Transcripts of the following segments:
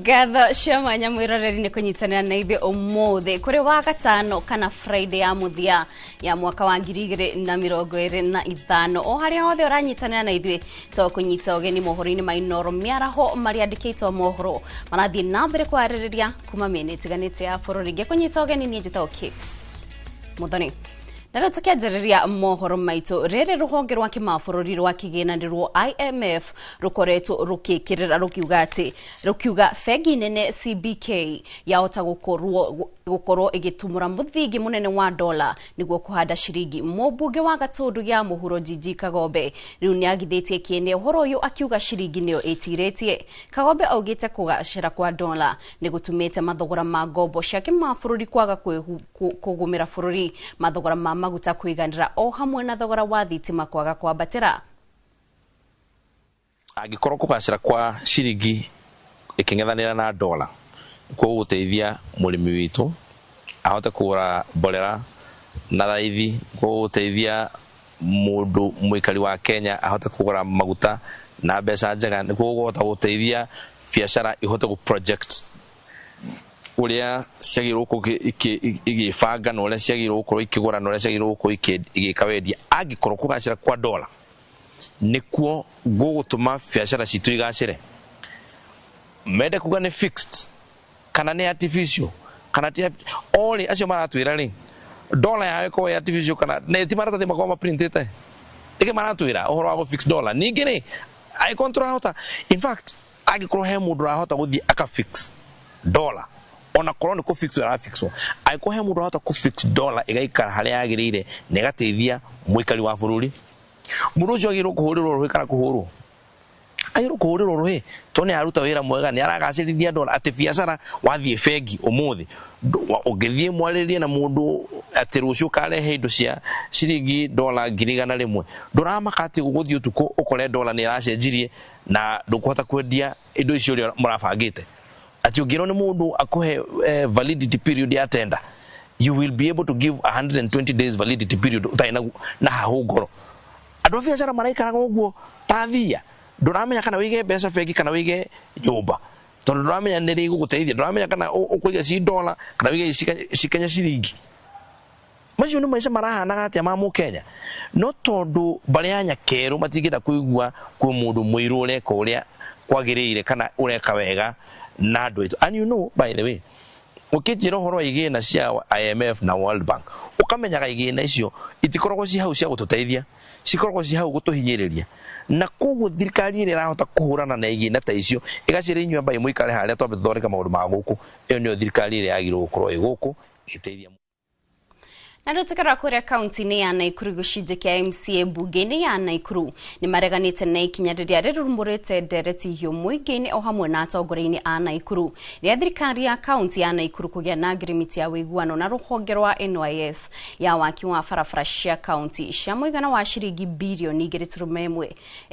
Ngatho cia mwanya mwĩroreri nĩ kũnyitanĩra na ithuĩ ũmũthĩ kũrĩ wa gatano kana Friday ya mũthia ya mwaka wa 2025. O harĩa hothe ũranyitanĩra na ithuĩ, to kũnyita ũgeni mohoro-inĩ ma Inooro mĩaraho marĩa andĩkĩtwo mohoro marathiĩ na mbere kwarĩrĩria kuma mĩena ĩtiganĩte ya bũrũri. Ngĩkũnyita ũgeni niĩ njĩtagwo Kate Muthoni. Na rĩu tũkĩanjĩrĩria mohoro maitũ, rĩrĩ rũhonge rwa kĩmabũrũri rwa kĩgĩna nĩruo IMF rũkoretwo rũkĩkĩrĩra rũkiuga atĩ rũkiuga bengi nene CBK yahota gũkorwo ĩgĩtumũra mũthingi mũnene wa dola nĩguo kũhanda ciringi. Mũmbunge wa Gatũndũ ya mũhuro Gigi Kagombe rĩu nĩ agithĩtie kĩene ũhoro ũyũ, akiuga ciringi nĩyo ĩtirĩtie. Kagombe augĩte kũgacĩra kwa dola nĩ gũtumĩte mathogora ma ngombo cia kĩmabũrũri kwaga kũgũmĩra bũrũri, mathogora ma maguta kũiganĩra o hamwe na thogora wa thitima kwaga kwambatĩra. Angĩkorwo kũgacĩra kwa ciringi ĩkĩng'ethanĩra na dola nĩkuo gũgũteithia mũrĩmi witũ ahote kũgũra mborera na raithi, nĩkuo gũgũteithia mũndũ mũikari wa Kenya ahote kũgũra maguta na mbeca njega, nĩkuo gũkũhota gũteithia biacara ihote gũ project ũrĩa ciagĩrĩirwo gũkorwo igĩbanga na ũrĩa ciagĩrĩirwo gũkorwo ikĩgũra na ũrĩa ciagĩrĩirwo gũkorwo igĩka wendia. Angĩkorwo kũgacĩra kwa dola nĩkuo gũgũtũma biacara citũ igacĩre, mende kuga nĩ fixed kana nĩ artificial kana ti orĩ acio maratwĩra rĩ, dola yao ĩkorwo ĩ artificial kana nĩ ti maratathi makorwo maprintĩte nĩkĩ maratwĩra ũhoro wa gũ fix dollar. Ningĩ rĩ, angĩkorwo tũrahota, in fact, angĩkorwo he mũndũ ũrahota gũthiĩ aka fix dollar, ona korwo nĩ kũ fix arafixwo, angĩkorwo he mũndũ ũrahota kũ fix dollar ĩgaikara harĩa yagĩrĩire na ĩgateithia mũikari wa bũrũri, mũndũ ũcio agĩrĩirwo kũhũrĩrwo rũhĩ kana kũhũrwo, agĩrĩirwo kũhũrĩrwo rũhĩ tondũ nĩ aruta wĩra mwega, nĩ aragacĩrithia dola. Atĩ biacara wathiĩ bengi ũmũthĩ, ũngĩthiĩ mwarĩrie na mũndũ atĩ rũciũ ũkarehe indo cia ciringi dola 100,000, ndũramaka atĩ ũgũthiĩ ũtukũ ũkore dola nĩ ĩracenjirie na ndũkũhota kwendia indo icio ũrĩa mũrabangĩte. Atĩ ũngĩrwo nĩ mũndũ akũhe validity period ya tender, you will be able to give 120 days validity period ũtarĩ na hahũ ngoro. Andũ a biacara maraikaraga ũguo ta thia, ndũramenya kana wĩige mbeca bengi kana wĩige nyũmba, tondũ ndũramenya nĩ rĩ igũgũteithia, ndũramenya kana ũkũiga ci dola kana wĩige cikenya ciringi. Macio nĩ maica marahanaga atĩa ma mũkenya? No tondũ mbarĩ ya nyakerũ matingĩenda kũigua kwĩ mũndũ mũirũ ũreka ũrĩa kwagĩrĩire kana ũreka wega na andũ aitũ. And you know, by the way, ũkĩnjĩra ũhoro wa igĩna cia IMF na World Bank, ũkamenyaga igĩna icio itikoragwo ci hau cia gũtũteithia, cikoragwo ci hau gũtũhinyĩrĩria. Na koguo thirikari ĩrĩa ĩrahota kũhũrana na igĩna ta icio ĩgacĩra, inyuĩ ambai mũikare harĩa twambe tũthondeke maũndũ ma gũkũ, ĩyo nĩyo thirikari ĩrĩa yagĩrĩirwo gũkorwo ĩ gũkũ ĩgĩteithia. Na rĩu tũkĩrora kũrĩa kaunti-inĩ ya Naikuru, gĩcunjĩ kĩa MCA mbunge-inĩ ya Naikuru nĩ mareganĩte na ikinya rĩrĩa rĩrumũrĩte ndereti hiũ mũingĩ-inĩ o hamwe na atongoria-inĩ a Naikuru rĩa thirikari ya kaunti ya Naikuru kũgĩa na ngirimiti ya ũiguano na rũhonge rwa NYS ya waki wa barabara cia kaunti cia mũigana wa ciringi 2.1 birioni.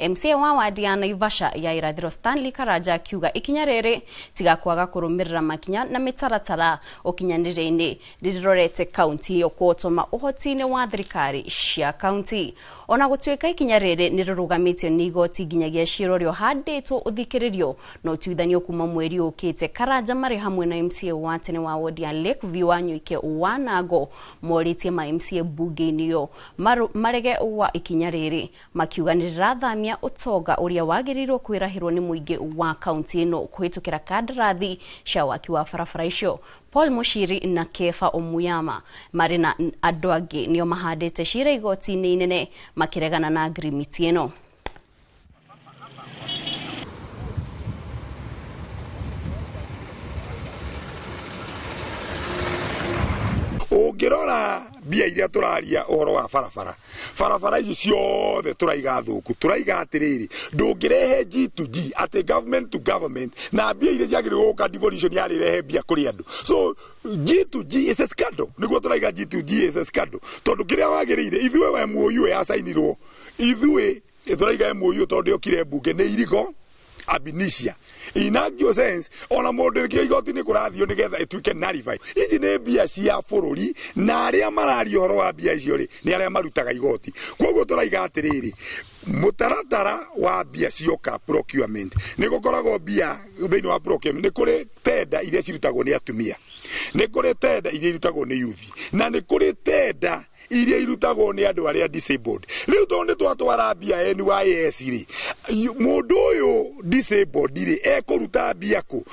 MCA wa wadi ya Naivasha ya irathĩro Stanley Karanja akiuga ikinya rĩrĩ tiga kwaga kũrũmĩrĩra makinya na mĩtaratara ũkinyanĩria-inĩ rĩrorete kaunti ĩyo kũotoma ũhoti-inĩ wa thirikari cia kaunti. Ona gũtuĩka ikinya rĩrĩ nĩ rĩrũgamĩtio nĩ igoti nginyagia cira ũrĩa ũhandĩtwo ũthikĩrĩrio na ũtuithanio kuma mweri ũkĩte, Karanja marĩ hamwe na MCA wa tene wa wodi ya Lakeview wa Nyoike wa Nango morĩtie ma MCA mbunge-inĩ ĩyo marege wa ikinya rĩrĩ, makiuga nĩ rĩrathamia ũtonga ũrĩa wagĩrĩirwo kwĩrahĩrwo nĩ mũingĩ wa kaunti ĩno kũhĩtũkĩra kandarathi cia waki wa barabara icio. Paul Mushiri na Kefa Omuyama marĩ na andũ angĩ nĩo mahandĩte cira igoti-inĩ inene makĩregana na ngirimiti ĩno. Ũngĩrora mbia iria tũraria ũhoro wa barabara, barabara ici ciothe tũraiga thũku, tũraiga atĩrĩrĩ, ndũngĩrehe G to G, atĩ government to government, na mbia iria ciagĩrĩirwo gũka devolution yarĩrehe mbia kũrĩ andũ. So G to G is a scandal. Nĩguo tũraiga G to G is a scandal, tondũ kĩrĩa wagĩrĩire ithuĩ we MOU yacainirwo, ithuĩ tũraiga MOU tondũ yokire mbunge nĩ irigo. Ab initio. In actual sense, ona mundu nikio igoti ni kurathio nigetha ituike nullify. Ici ni mbia cia bururi na aria mararia uhoro wa mbia icio ri ni aria marutaga igoti. Koguo turaiga atiriri, mutaratara wa mbia cioka procurement ni gukoragwo mbia thiini wa procurement, ni kuri tenda iria cirutagwo ni atumia, ni kuri tenda iria irutagwo ni youth, na ni kuri tenda iria irutagwo ni andu aria disabled. Riu tondu ni twatwara mbia NYS ri, mundu uyu disabled ri ekuruta mbia ku?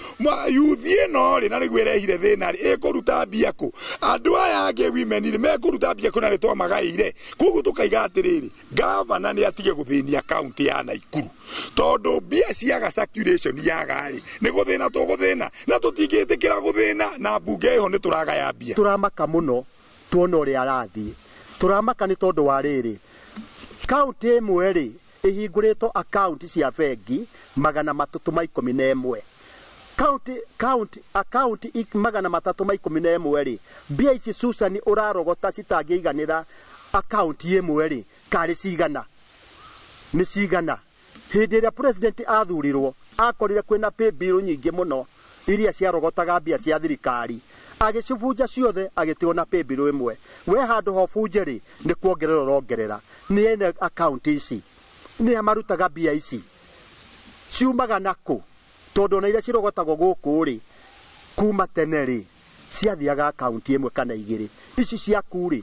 Youth ino ri na niguo irehire thina ri ekuruta mbia ku? Andu aya angi women ri mekuruta mbia ku na ni twamagaire. Koguo tukaiga atiriri, gavana ni atige guthinia kaunti ya Naikuru tondu mbia ciaga circulation yaga ri ni guthina tuguthina na tutingĩtĩkĩra guthina na mbunge iho ni turagaya mbia. Turamaka muno tuona ũrĩa arathiĩ, turamaka nĩ tondũ wa rĩrĩ, kaunti ĩmwe rĩ ĩhingũrĩtwo akaunti cia bengi 311, kaunti 311 rĩ, mbia ici Susan ũrarogota citangĩiganĩra akaunti ĩmwe rĩ, karĩ cigana? Nĩ cigana? Hĩndĩ ĩrĩa president athurirwo akorire kwĩna pay bill nyingĩ mũno iria ciarogotaga mbia cia thirikari, agĩcibunja ciothe agĩtigwo na pay bill ĩmwe. We handũ ho bunje rĩ nĩ kuongerera ũrongerera. Nĩ ene akaunti ici nĩ a marutaga mbia ici ciumaga nakũ? Tondũ ona iria cirogotagwo gũkũ rĩ kuma tene rĩ ciathiaga akaunti ĩmwe kana igĩrĩ, ici ciaku rĩ.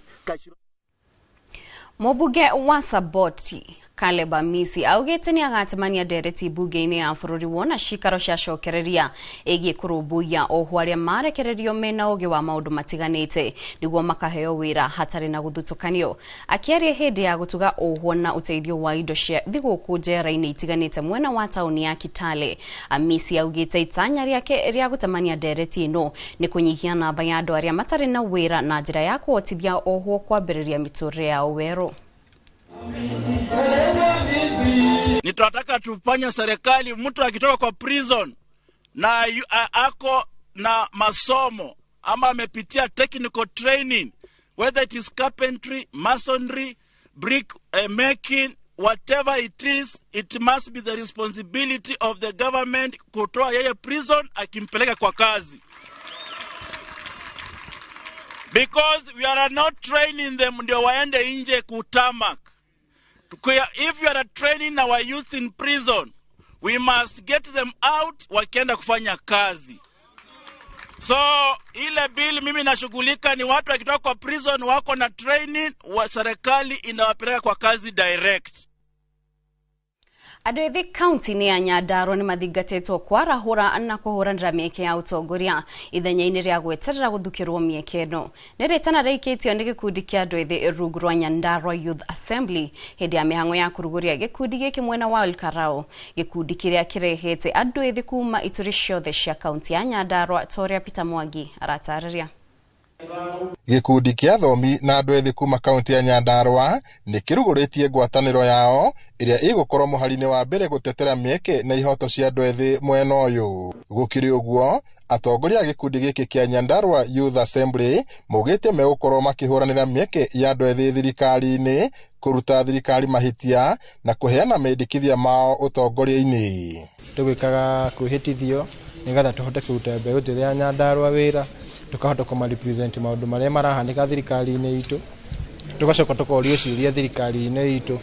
Mũmbunge wa Saboti Caleb Amisi augĩte nĩ agatemania ndereti mbunge-inĩ ya bũrũri wona cikaro ciacokereria ĩgiĩ kũrũmbũiya ohwo arĩa marekererio mena ũgĩ wa maũndũ matiganĩte nĩguo makaheo wĩra hatarĩ na gũthutũkanio. Akĩaria hĩndĩ ya gũtuga ohwo na ũteithio wa indo cia thigũkũ njera-inĩ itiganĩte mwena wa taũni ya Kitale, Amisi augĩte itanya rĩake rĩa gũtemania ndereti ĩno nĩ kũnyihia namba ya andũ arĩa matarĩ na wĩra na njĩra ya kũhotithia ohwo kwambĩrĩria mĩtũrĩre yao werũ. Ni tunataka tufanye serikali, mtu akitoka kwa prison na ako na masomo ama amepitia technical training, whether it is carpentry, masonry, brick making, whatever it is, it must be the responsibility of the government kutoa yeye prison akimpeleka kwa kazi. Because we are not training them ndio waende nje kutamak. If you are training our youth in prison, we must get them out wakienda kufanya kazi. So ile bill mimi nashughulika ni watu wakitoka kwa prison wako na training, wa serikali inawapeleka kwa kazi direct. Andũ ethĩ kaunti-inĩ ya Nyandarua nĩ mathingatĩtwo kwarahũra na kũhũranĩra mĩeke ya ũtongoria ithenya-inĩ rĩa gweterera gũthukĩrwo mĩeke ĩno. Nĩ rĩtana rĩikĩtio nĩ gĩkundi kĩa andũ ethĩ rungu rwa Nyandarua Youth Assembly hĩndĩ ya mĩhang'o ya kũrugũria gĩkundi gĩkĩ mwena wa Olkarau, gĩkundi kĩrĩa kĩrehete andũ ethĩ kuma ituri ciothe cia kaunti ya Nyandarua ta ũrĩa Peter Mwangi aratarĩria. Gĩkundi kĩa athomi na andũ ethĩ kuma kaunti ya Nyandarua nĩ kĩrugũrĩtie ngwatanĩro yao ĩrĩa ĩgũkorwo mũhari-inĩ wa mbere gũtetera mĩeke na ihoto cia andũ ethĩ mwena ũyũ. Gũkĩrĩ ũguo, atongoria a gĩkundi gĩkĩ kĩa Nyandarua Youth Assembly maugĩte megũkorwo makĩhũranĩra mĩeke ya andũ ethĩ thirikari-inĩ, kũruta thirikari mahĩtia na kũheana mendekithia mao ũtongoria-inĩ. Tũgwĩkaga kwĩhĩtithio nĩgetha tũhote kũruta mbeũ njĩthĩ ya Nyandarua wĩra, tukahota kũmarepresent maũndũ marĩa marahanĩka thirikari-inĩ itũ, tugacoka tũkorio ciũria thirikari-inĩ itũ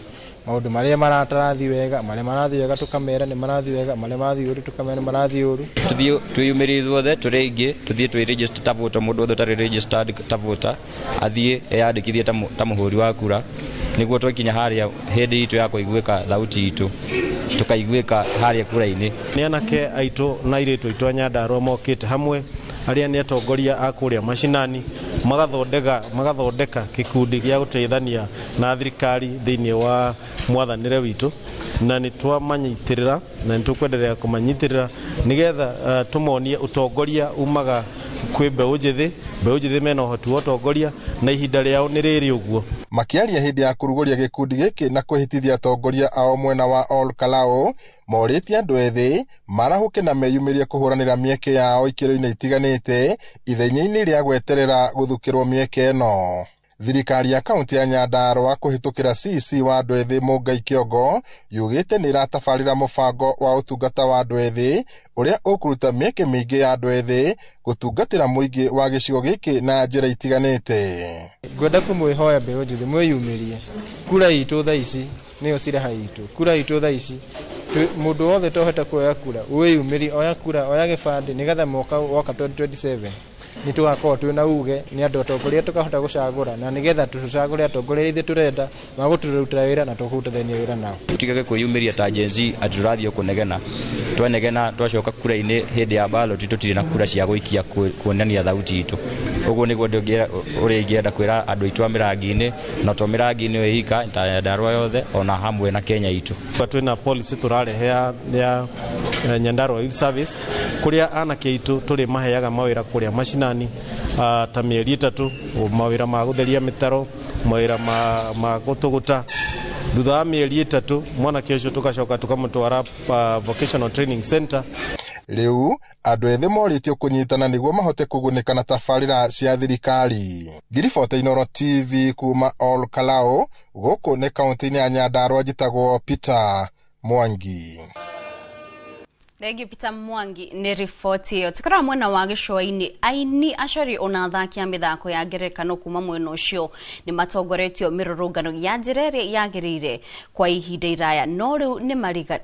maũndũ marĩa maratarathi wega, marĩa marathiĩ wega tũkamera nĩ marathiĩ wega, marĩa marathiĩ ũru tũkamera nĩ marathiĩ ũru. Tuthiĩ twĩyumĩrie ithuothe tũrĩ aingĩ, tuthiĩ twĩ ta voter, mũndũ wothe ũtarĩ registered ta voter athiĩ eyandĩkithie ta mũhũri wa kura, nĩguo twakinya harĩa hĩndĩ itũ ya kũiguĩka thauti itũ tũkaiguĩka harĩa kura-inĩ. Nĩ anake aitũ na airĩtu aitũ a Nyandarua mokĩte hamwe, arĩa nĩ atongoria a kũrĩa macinani, magathondeka gĩkundi gĩa gũteithania na thirikari thĩinĩ wa mwathanĩre witũ, na nĩ twamanyitĩrĩra na nĩ tũkwenderea kũmanyitĩrĩra nĩgetha tũmonie ũtongoria umaga kwĩ mbeũ njĩthĩ, mbeũ njĩthĩ mena ũhoti wa ũtongoria na ihinda rĩao nĩ rĩrĩ ũguo. Makĩaria hĩndĩ ya kũrugũria gĩkundi gĩkĩ na kwĩhĩtithia atongoria ao mwena wa Ol Kalou, morĩtie andũ ethĩ marahũke na meyumĩrie kũhũranĩra mĩeke yao ikĩro-inĩ itiganĩte ithenya-inĩ rĩa gweterera gũthukĩrwo mĩeke ĩno. Thirikari ya kaunti ya Nyandarua kũhĩtũkĩra CEC wa andũ ethĩ Mũngai Kĩongo yugĩte nĩ ĩratabarĩra mũbango wa ũtungata wa andũ ethĩ ũrĩa ũkũruta mĩeke mĩingĩ ya andũ ethĩ gũtungatĩra mũingĩ wa gĩcigo gĩkĩ na njĩra itiganĩte. Ngwenda kũmwĩhoya mbeũ njĩthĩ mwĩyumĩrie, kura itũ thaa ici nĩyo silaha itũ, kura itũ thaa ici mũndũ wothe tohete kuoya kura wĩyumĩrie, oya kura, oya gĩbandĩ nĩgetha mwaka woka 2027 nĩ tũgakorwo twĩna uge nĩ andũ atongoria tũkahota gũcagũra, na nĩgetha tũcagũre atongoria ithuĩ tũrenda magũtũrutĩra wĩra na tũkũrutithania wĩra nao. Tutigage kwĩyumĩria ta Gen Z atĩ tũrathiĩ kũnegena, twanegena twacoka kura-inĩ hĩndĩ ya ballot tũtirĩ na kura cia gũikia kuonania thauti itũ. Ũguo nĩguo ũrĩa ingĩenda kwĩra andũ aitũ a Mĩrangi-inĩ, na to Mĩrangi-inĩ ĩika ta Nyandarua yothe ona hamwe na Kenya itũ. Twĩna policy tũrarehe ya Nyandarua Youth Service kũrĩa anake aitũ tũrĩ maheaga mawĩra kũrĩa macinani ta mĩeri 3, mawĩra ma gũtheria mĩtaro, mawĩra ma gũtũgũta. Thutha wa mĩeri 3 mwanake ũcio tũgacoka tũkamũtwara vocational training center. Rĩu andũ ethĩ morĩtio kũnyitana nĩguo mahote kũgunĩka na tabarĩra cia thirikari. Ngiribota Inooro TV kuma Ol Kalou gũkũ nĩ kaunti-inĩ ya Nyandarua, njĩtagwo Peter Mwangi. Thengiũ Peter Mwangi nĩ riboti ĩyo. Tũkoragwo mwena wa gĩcũa-inĩ, aini acori ona athaki a mĩthako ya ngerekano kuma mwena ũcio nĩ matongoretio mĩrũrũngano ya njĩra ĩrĩa yagĩrĩire kwa ihinda iraya, no rĩu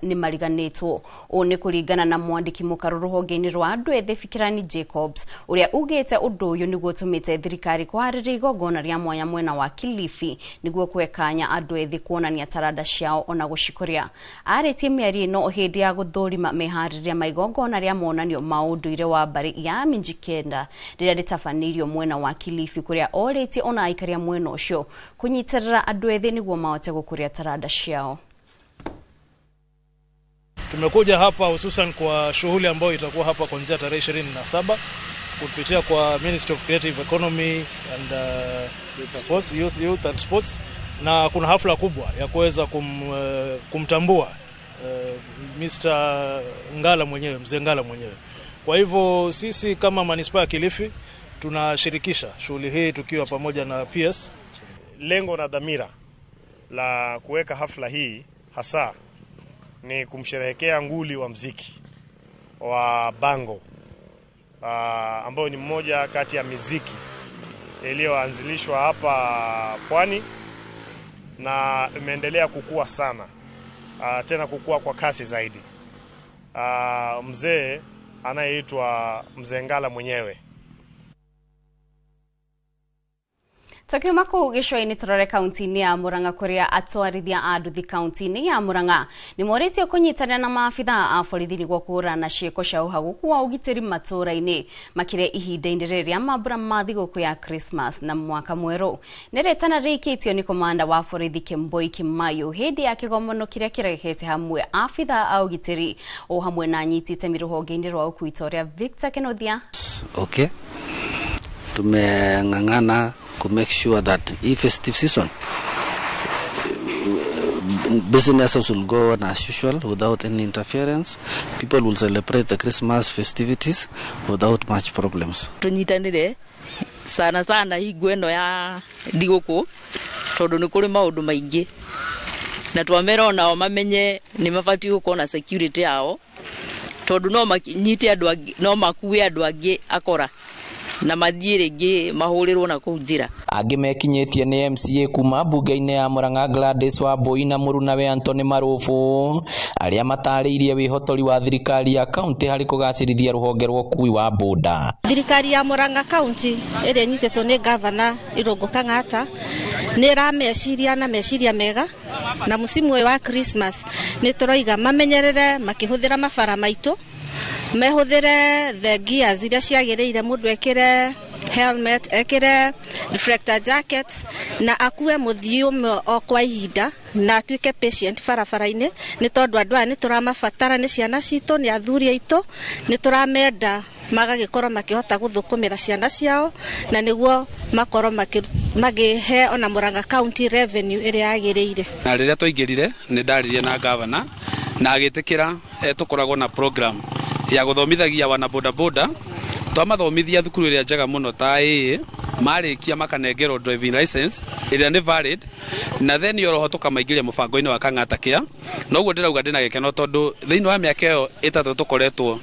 nĩ mariganĩtwo. Ũũ nĩ kũringana na mwandĩki mũkaru rũhonge-inĩ rwa andũ ethĩ Fikirani Jacobs, ũrĩa ugĩte ũndũ ũyũ nĩguo ũtũmĩte thirikari kũharĩria igongona rĩa mwanya mwena wa Kilifi nĩguo kwekanya andũ ethĩ kuonania taranda ciao ona gũcikũria. Arĩtie mĩario ĩno hĩndĩ ya gũthũrima meharĩria ma igongona rĩa monanio ma ũndũire wa mbarĩ ya Mijikenda rĩrĩa rĩtabanĩirio mwena wa Kilifi, kũrĩa orĩtie ona aikari a mwena ũcio kũnyitĩrĩra andũ ethĩ nĩguo mahote gũkũria taranda ciao. Tumekuja hapa hususan kwa shughuli ambayo itakuwa hapa kuanzia tarehe 27 kupitia kwa Ministry of Creative Economy and Sports, Youth and Sports, na kuna hafla kubwa ya kuweza kumtambua Mr. Ngala mwenyewe, Mzee Ngala mwenyewe. Kwa hivyo sisi kama manispaa ya Kilifi tunashirikisha shughuli hii tukiwa pamoja na PS. Lengo na dhamira la kuweka hafla hii hasa ni kumsherehekea nguli wa mziki wa bango, ambao ni mmoja kati ya miziki iliyoanzilishwa hapa Pwani na imeendelea kukua sana, tena kukua kwa kasi zaidi. Mzee anayeitwa Mzee Ngala mwenyewe. Tukiuma kũu gĩcũa-inĩ tũrore kaunti-inĩ ya Murang'a kũrĩa atwarithia a nduthi kaunti-inĩ ya Murang'a nĩ morĩtio kũnyitanĩra na maabithaa a borithi nĩguo kũhũrana na ciĩko cia ũhagũku wa ũgitĩri matũũra-inĩ makĩria ihinda-inĩ rĩrĩa mambura ma thigũkũ ya Christmas na mwaka mwerũ. Nĩ rĩtana rĩikĩtio nĩ komanda wa borithi Kemboi Kimayu hĩndĩ ya kĩgomano kĩrĩa kĩrehete hamwe abithaa a ũgitĩri o hamwe na anyiti itemi rũhonge-inĩ rwa ũkui ta ũrĩa Victor Kenothia. Okay, tumeng'ang'ana to make sure that if festive season businesses will go on as usual without any interference. People will celebrate the Christmas festivities without much problems. Tunyitanire sana sana hingo ĩno ya thigũkũ tondũ nĩ kũrĩ maũndũ maingĩ na twamera onao mamenye nĩ mabatiĩ gũkorwo na security yao tondũ no manyite andũ angĩ, no makue andũ angĩ akora na mathiĩ rĩngĩ mahũrĩrwo na kũu njĩra. Angĩ mekinyĩtie nĩ MCA kuma mbunge-inĩ ya Murang'a Gladys Wambui na mũrunawe Anthony Marubu arĩa matarĩirie wĩhotori wa thirikari ya kaunti harĩ kũgacĩrithia rũhonge rwa ũkui wa boda. Thirikari ya Murang'a kaunti ĩrĩa ĩnyitĩtwo nĩ gavana Irũngũ Kang'ata nĩ ĩrameciria na meciria mega, na mũcimu ũyũ wa Christmas nĩ tũroiga mamenyerere makĩhũthĩra mabara maitũ, mehũthĩre the gears iria ciagĩrĩire, mũndũ ekĩre helmet, ekĩre reflector jackets na akue mũthii ũmwe o kwa ihinda na atuĩke patient barabara-inĩ, nĩ tondũ andũ aya nĩ tũramabatara, nĩ ciana citũ, nĩ athuri aitũ, nĩ tũramenda magagĩkorwo makĩhota gũthũkũmĩra ciana ciao na nĩguo makorwo makĩhe ona Murang'a County revenue ĩrĩa yagĩrĩire. Na rĩrĩa twaingĩrire nĩ ndaririe na gavana na agĩtĩkĩra tũkoragwo na program ya gũthomithagia wana boda boda, twamathomithia thukuru ĩrĩa njega mũno ta ĩĩ Marĩkia makanengerwo driving license ĩrĩa nĩ valid, na then oroho tũkamaingĩria mũbango-inĩ wa Kang'ata Care. Noguo ndĩrauga ndĩna gĩkeno tondũ thĩinĩ wa mĩaka ĩyo 3 tũkoretwo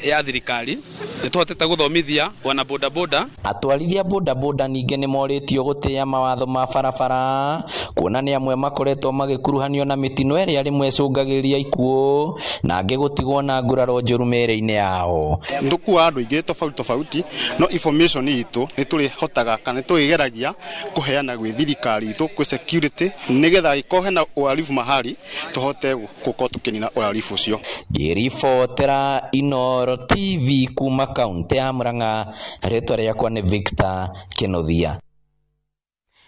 ya thirikari nĩ tũhotete gũthomithia wana bodaboda. Atwarithia bodaboda ningĩ nĩ morĩtio gũtĩĩa mawatho ma barabara, kuona nĩ amwe makoretwo magĩkuruhanio na mĩtino ĩrĩa rĩmwe ĩcũngagĩrĩria ikuũ na angĩ gũtigwo na nguraro njũru mĩĩrĩ-inĩ yao. Ndũkuaga andũ aingĩ tofauti tofauti, no information itũ nĩ tũrĩhotaga kana nĩ tũrĩgeragia kũheana gwĩ thirikari itũ kwĩ security nĩgetha ĩkorwo hena uhalifu mahali tũhote gũkorwo tũkĩnina uhalifu ũcio. Ngĩribotera Inooro TV kuma kaunti ya Murang'a, rĩtwa rĩakwa nĩ Victor Kĩnuthia.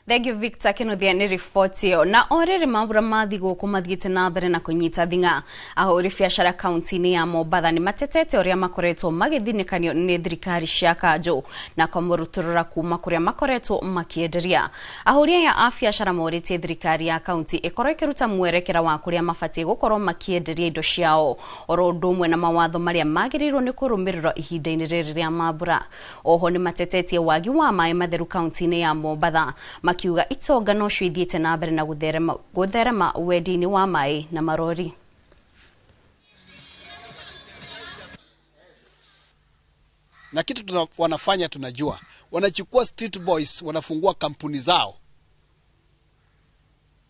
Thank you Victor Kĩnuthia nĩ riboti ĩyo. Na o rĩrĩ mambura ma thigũkũ mathiĩte na mbere na kũnyita thing'a, ahũri biacara kaunti-inĩ ya Mombatha nĩ matetete ũrĩa makoretwo magĩthinĩkanio nĩ thirikari cia kanjũ na kũmũrutũrũra kuma kũrĩa makoretwo makĩenderia. Ahũri aya a biacara morĩtie thirikari ya kaunti ĩkorwo ĩkĩruta mwerekera wa kũrĩa mabatiĩ gũkorwo makĩenderia indo ciao, oro ũndũ ũmwe na mawatho marĩa magĩrĩirwo nĩ kũrũmĩrĩrwo ihinda-inĩ rĩrĩ rĩa mambura. Oho nĩ matetetie wagi wa maĩ matheru kaunti-inĩ ya Mombatha, makiuga itonga no cio ithiĩte na mbere na gũtherema wendi-inĩ wa maĩ na marori. Na kitu wanafanya tunajua, wanachukua street boys, wanafungua kampuni zao,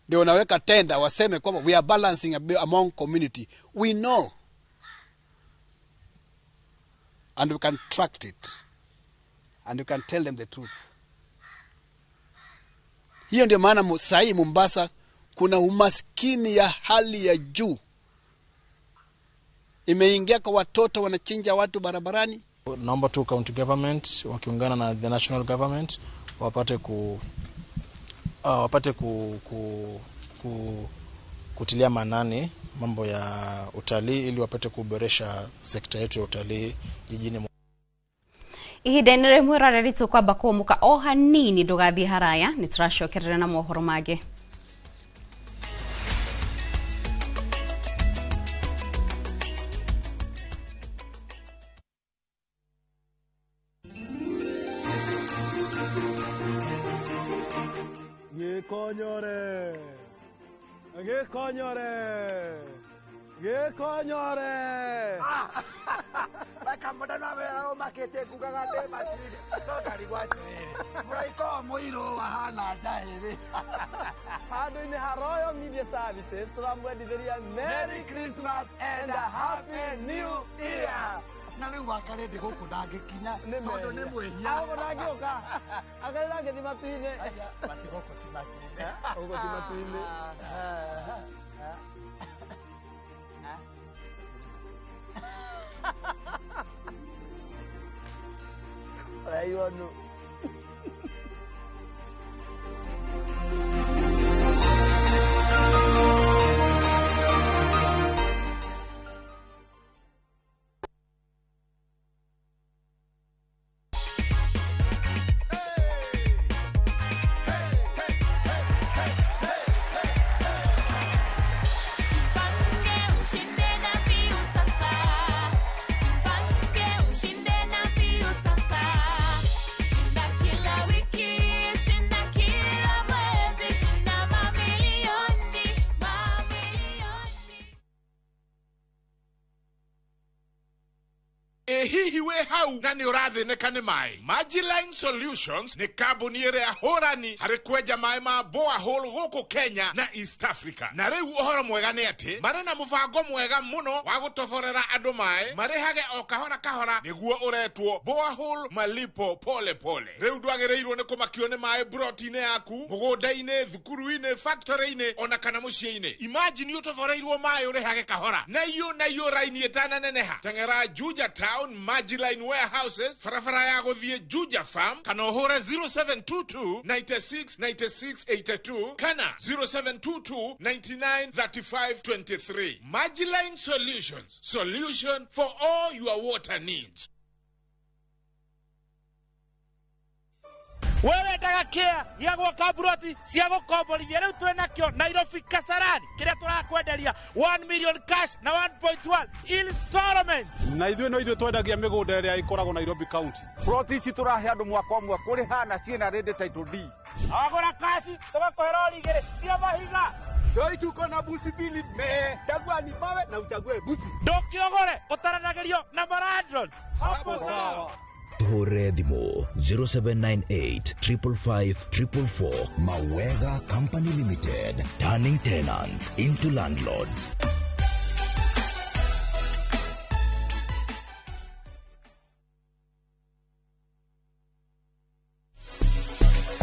ndio wanaweka tenda waseme kwamba we are balancing among community. We know and we can track it and we can tell them the truth. Hiyo ndio maana sahi Mombasa kuna umaskini ya hali ya juu. Imeingia kwa watoto wanachinja watu barabarani. Naomba tu county government wakiungana na the national government wapate kutilia maanani mambo ya utalii ili wapate kuboresha sekta yetu ya utalii jijini. Ihinda-inĩ rĩmwe rareri tũkwamba kũmũka o hanini ndũgathiĩ haraya, nĩ tũracokerera na mohoro mangĩ. Gĩkonyore, gĩkonyore, gĩkonyore. Bakamodana wera umakete kugaga ndĩ matuinĩ no ngarigwo atĩrĩrĩ mũraika ũyũ mũirũ wahana njaĩrĩ. Handũ-inĩ ha Royal Media Services tũramwendithĩria Merry Christmas and a Happy New Year. Na rĩu wakarĩ ndĩ gũkũ ndangĩkinya tondũ nĩ mwĩhia. Agũkũ ndangĩũka akarĩ ndangĩthiĩ matu-inĩ. Bati gũkũ ti matu-inĩ. Gũkũ ti matu-inĩ. Raiwanu. Hihi we hau na nĩ ũrathĩnĩka nĩ maĩ. Magiline Solutions nĩ kambuni ĩrĩa hũrani harĩ kwenja maĩ ma borehole gũkũ Kenya na East Africa. Na rĩu ũhoro mwega nĩ atĩ marĩ na mũbango mwega mũno wa gũtoborera andũ maĩ marĩhage o kahora kahora nĩguo ũretwo borehole malipo pole pole. Rĩu ndwagĩrĩirwo nĩ kũmakio nĩ maĩ broti-inĩ yaku, mũgũnda-inĩ, thukuru-inĩ, factory-inĩ ona kana mũciĩ-inĩ. Imagine ũtoboreirwo maĩ ũrĩhage kahora na iyo raini ĩtananeneha. Teng'era Juja Town Magiline Warehouses, barabara ya gũthiĩ Juja Farm, kana ũhũre 0722 96 96 82 kana 0722 99 35 23. Magiline Solutions, solution for all your water needs. We wendaga kĩa gĩa gwaka mburoti cia gũkomborithia, rĩu twĩ nakĩo Nairobi Kasarani, kĩrĩa tũrakwenderia 1 million cash na 1.1 installment. Na ithuĩ no ithuĩ twendagia mĩgũnda ĩrĩa ĩkoragwo Nairobi County. Ploti ici tũrahe andũ mwaka ũmwe kũrĩha na ciĩna ready title deed. Wagũra kaci tũgakũhe rori igĩrĩ cia mahiga. Ndoi tuko na busi mbili me chagua ni mawe na uchague busi. Ndũkĩogore ũtaranagĩrio na malandlords. Hapo sawa. Tuhũrĩre thimũ 0798 555 444. Mawega Company Limited, turning tenants into landlords.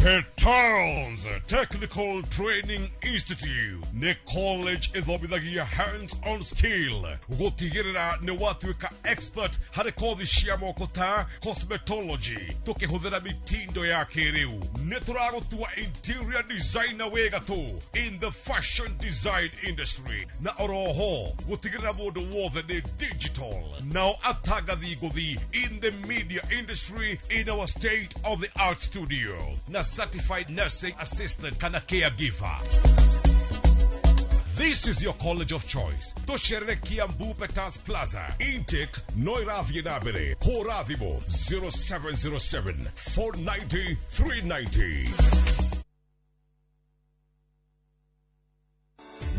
Petals Technical Training Institute nĩ college ĩthomithagia hands-on skill gũtigĩrĩra nĩ watuĩka expert harĩ kothi cia moko ta cosmetology tũkĩhũthĩra mitindo ya kĩrĩu. Nĩ tũragũtua interior designer wĩ gatũ in the fashion design industry, na oroho gũtigĩrĩra mũndũ wothe nĩ digital, nao atangathi ngũthi in the media industry in our state of the art studio na certified nursing assistant kana caregiver. This is your college of choice. Tũcerere Kiambu Petals Plaza. Intake no ĩrathiĩ na mbere. Hũra thimũ 0707 490 390.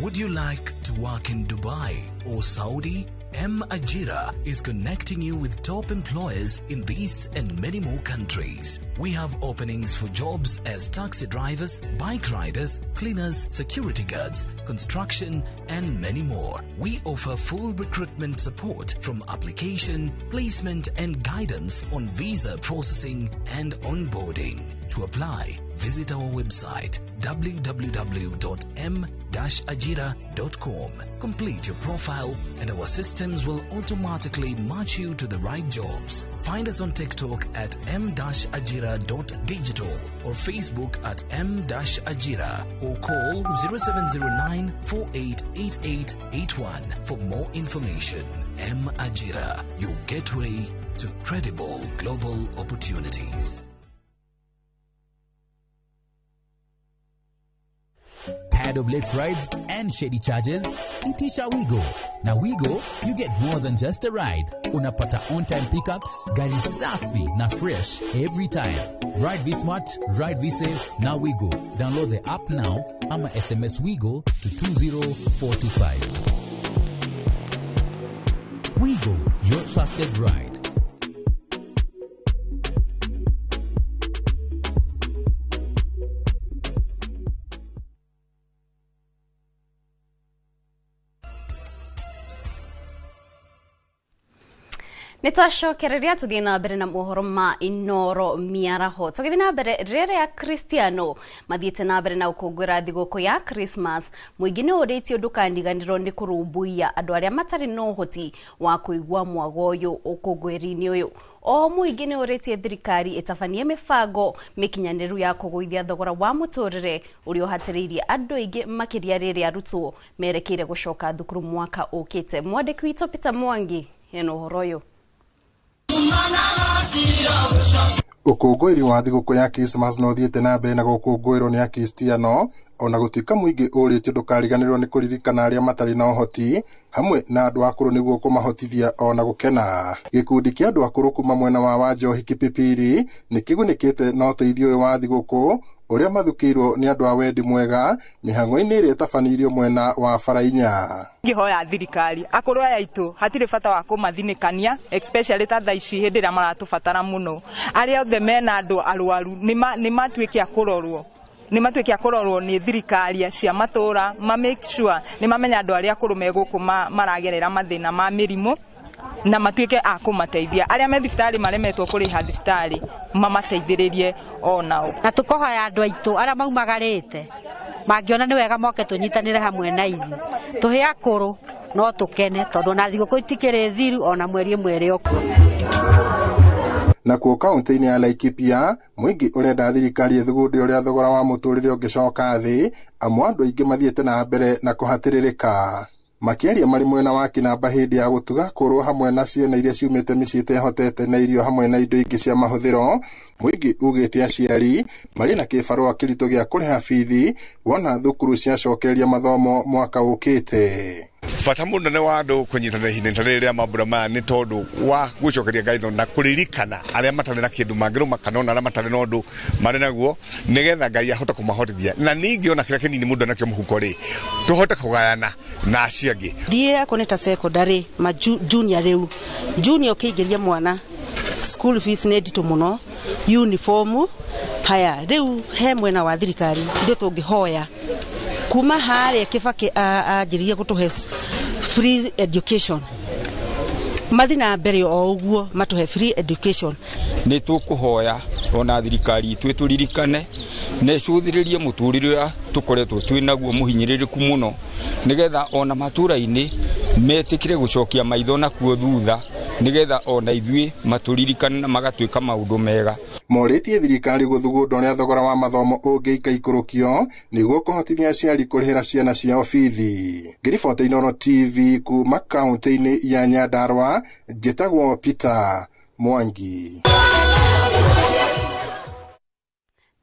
Would you like to work in Dubai or Saudi? M Ajira is connecting you with top employers in these and many more countries. We have openings for jobs as taxi drivers, bike riders, cleaners, security guards, construction, and many more. We offer full recruitment support from application, placement, and guidance on visa processing and onboarding. To apply, visit our website www.m-ajira.com. Complete your profile and our systems will automatically match you to the right jobs. Find us on TikTok at m-ajira.digital or Facebook at m-ajira or call 0709 488881 for more information. M Ajira, your gateway to credible global opportunities. Tired of late rides and shady charges? Itisha Wigo. Na Wigo, you get more than just a ride. Unapata on-time pickups, gari safi na fresh every time. Ride V Smart, ride V Safe, na Wigo. Download the app now ama SMS Wigo to 20425. Wigo, your trusted ride. Nĩ twacokereria tũthiĩ na mbere na mohoro ma Inoro mĩaraho. Tũgĩthiĩ na mbere, rĩrĩa Kristiano mathiĩte na mbere na gũkũngũĩra thigũkũ ya Christmas, mũingĩ nĩ ũrĩtio ndũkaniganĩrwo nĩ kũrũmbũiya andũ arĩa matarĩ na ũhoti wa kũigua mwago ũyũ ũkũngũĩri-inĩ ũyũ. O mũingĩ nĩ ũrĩtie thirikari ĩtabanie mĩbango mĩkinyanĩru ya kũgũithia thogora wa mũtũrĩre ũrĩa ũhatĩrĩirie andũ aingĩ makĩria rĩrĩa arutwo merekeire gũcoka thukuru mwaka ũkĩte. Mwandĩki witũ Peter Mwangi ena ũhoro ũyũ. Ũkũngũĩri wa thigũkũ ya Christmas no ũthiĩte na mbere na gũkũngũĩrwo nĩ Akristiano ona gũtuĩka mũingĩ ũrĩtio ndũkariganĩrwo nĩ kũririkana arĩa matarĩ na ũhoti hamwe na andũ akũrũ nĩguo kũmahotithia ona gũkena. Gĩkundi kĩa andũ akũrũ kuma mwena wa Wanjohi Kipipiri nĩ kĩgunĩkĩte na ũteithio ũyũ wa thigũkũ ũrĩa mathukĩirwo nĩ andũ a wendi mwega mĩhang'o-inĩ ĩrĩa ĩtabanĩirio mwena wa Barainya. Ngĩhoya thirikari akũrũ aya aitũ hatirĩ bata wa kũmathinĩkania, especially ta thaa ici hĩndĩ ĩrĩa maratũbatara mũno. Arĩa othe mena andũ arwaru nĩ matuĩke a kũrorwo, nĩ matuĩke a kũrorwo nĩ thirikari cia matũra, ma make sure nĩ mamenya andũ arĩa akũrũ me gũkũ maragerera mathĩna ma mĩrimũ na matuĩke a kũmateithia. Arĩa me thibitarĩ maremetwo kũrĩha thibitarĩ mamateithĩrĩrie onao. Na tũkohoya andũ aitũ arĩa maumagarĩte mangĩona nĩ wega moke tũnyitanĩre hamwe na ithuĩ, tũhe akũrũ no tũkene tondũ ona thigũkũ itikĩrĩ thiru ona mweri ĩmwe ĩrĩ okuo. Nakuo kaunti-inĩ ya Laikipia mũingĩ ũrenda thirikari ĩthugunde ũrĩa thogora wa mũtũrĩre ũngĩcoka thĩ, amu andũ aingĩ mathiĩte na mbere na kũhatĩrĩrĩka. Makĩaria marĩ mwena wa Kinamba hĩndĩ ya gũtuga kũrwo hamwe na ciana iria ciumĩte mĩciĩ ĩtehotete na irio hamwe na indo ingĩ cia mahũthĩro, mũingĩ ugĩte aciari marĩ na kĩbarũa kĩritũ gĩa kũrĩha bithi wona thukuru ciacokereria mathomo mwaka ũkĩte. Bata mũnene wa andũ kũnyitanĩra ihinda ta rĩrĩ rĩa mambura maya nĩ tondũ wa gũcokeria ngatho na kũririkana arĩa matarĩ na kĩndũ mangĩrũma kana ona arĩa matarĩ na ũndũ marĩ naguo, nĩgetha Ngai ahote kũmahotithia, na ningĩ ona kĩrĩa kĩnini mũndũ anakĩo mũhuko rĩ, tũhote kũgayana na acio angĩ. Thiĩ akorwo nĩ ta secondary ma junior, rĩu junior ũkĩingĩria mwana school fees nĩ nditũ mũno, uniform haya. Rĩu he mwena wa thirikari ithuĩ tũngĩhoya kuma harĩa Kibaki anjĩrĩrie gũtũhe free education, mathi na mbere o ũguo matũhe free education. Nĩ tũkũhoya ona thirikari itũ ĩtũririkane na ĩcũthĩrĩrie mũtũrĩre ũrĩa tũkoretwo twĩ naguo mũhinyĩrĩrĩku mũno, nĩgetha ona matũra-inĩ metĩkĩre gũcokia maitho nakuo thutha, nĩgetha ona ithuĩ matũririkane na magatuĩka maũndũ mega. Morĩtie thirikari gũthugunda ũrĩa thogora wa mathomo ũngĩikaikũrũkio nĩguo kũhotithia aciari kũrĩhĩra ciana ciao bithi. Ngĩribota Inooro TV kuma kaũntĩ-inĩ ya Nyandarua, njĩtagwo Peter Mwangi.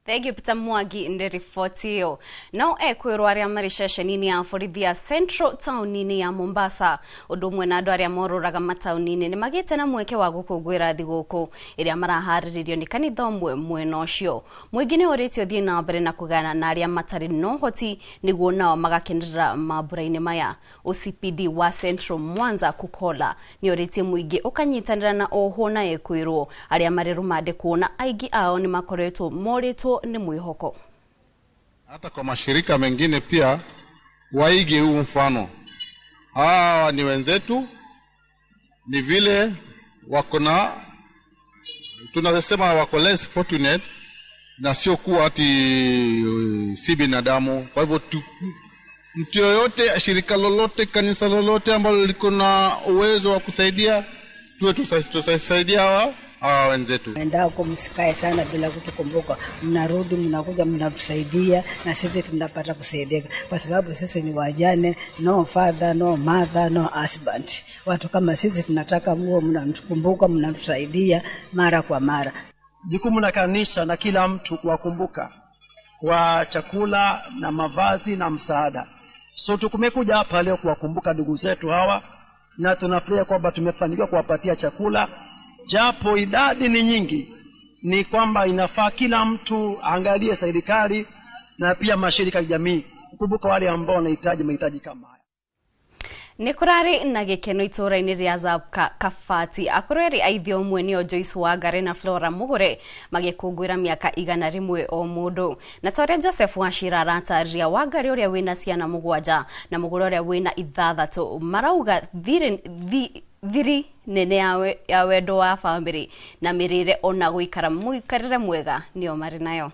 Thank you Peter Mwangi ndi riboti ĩyo. Nao ekwĩrwo arĩa marĩ ceceni-inĩ ya borithi ya Central taũni-inĩ ya Mombasa ũndũ ũmwe na andũ arĩa morũraga mataũni-inĩ nĩ magĩte na mweke wa gũkũngũĩra thigũkũ ĩrĩa maraharĩrĩrio nĩ kanitha ũmwe mwena ũcio. Mũingĩ nĩ ũrĩtio ũthiĩ na mbere na kũgayana na arĩa matarĩ na ũhoti nĩguo nao magakenerera mambura-inĩ maya. OCPD wa Central Mwanza Kukola nĩ ũrĩtie mũingĩ ũkanyitanĩra na ohwo na ekwĩrwo arĩa marĩ rũmande kuona aingĩ ao nĩ makoretwo morĩtwo ni mwihoko. Hata kwa mashirika mengine pia waige huu mfano. Hawa ni wenzetu, ni vile wako na, tunasema wako less fortunate, na sio kuwa ati si binadamu. Kwa hivyo mtu yoyote, shirika lolote, kanisa lolote ambalo liko na uwezo wa kusaidia, tuwe tusaidia hawa wenzetu. Endao msikae sana bila kutukumbuka, mnarudi mnakuja mnatusaidia na sisi tunapata kusaidika, kwa sababu sisi ni wajane, no father, no mother, no husband. Watu kama sisi tunataka muwe mnatukumbuka, mnatusaidia mara kwa mara. Jukumu la kanisa na kila mtu kuwakumbuka kwa chakula na mavazi na msaada. So tumekuja hapa leo kuwakumbuka ndugu zetu hawa, na tunafurahia kwamba tumefanikiwa kuwapatia chakula. Japo idadi ni nyingi, ni kwamba inafaa kila mtu aangalie serikali na pia mashirika ya jamii kukumbuka wale ambao wanahitaji mahitaji kama haya. Nĩ kũrarĩ na gĩkeno itũũra-inĩ rĩa Zabka Kabati. Akũrũ erĩ a ithe ũmwe nĩo Joyce Wangari na Flora Mũgũre magĩkũngũĩra mĩaka 101 o mũndũ. Na ta ũrĩa Joseph Wachira aratarĩria, Wangari ũrĩa wĩna ciana 7 na Mũgũre ũrĩa wĩna 6 marauga thiri nene ya wendo wa bamĩrĩ na mĩrĩre ona gũikara mũikarĩre mwega nĩo marĩ nayo.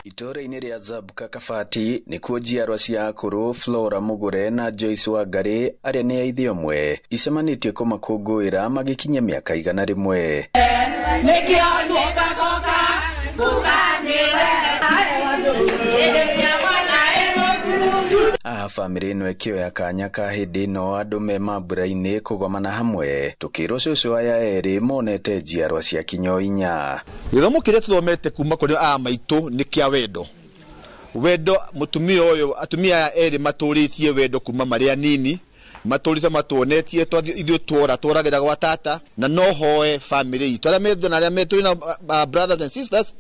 Itũũra-inĩ rĩa Zabka Kabati nĩkuo njiarwa cia akũrũ Flora Mũgũre na Joyce Wangari arĩa nĩ a ithe ũmwe icemanĩtie kũmakũngũĩra magĩkinyia mĩaka 101. Aha bamĩrĩ ĩno ĩkĩoya kanya ka hĩndĩ ĩno andũ me mambura-inĩ kũgomana hamwe tũkĩrwo cũcũ aya erĩ monete njiarwa cia kinyo 4. Gĩthomo kĩrĩa tũthomete kuma kũrĩ aya maitũ nĩ kĩa wendo. Wendo mũtumia ũyũ, atumia aya erĩ matũrĩtie wendo kuma marĩ anini, matũrĩte matuonetie ithuĩ tuora tũragĩra gwa tata, na no hoe bamĩrĩ itũ arĩa metho na arĩa metũ na brothers and sisters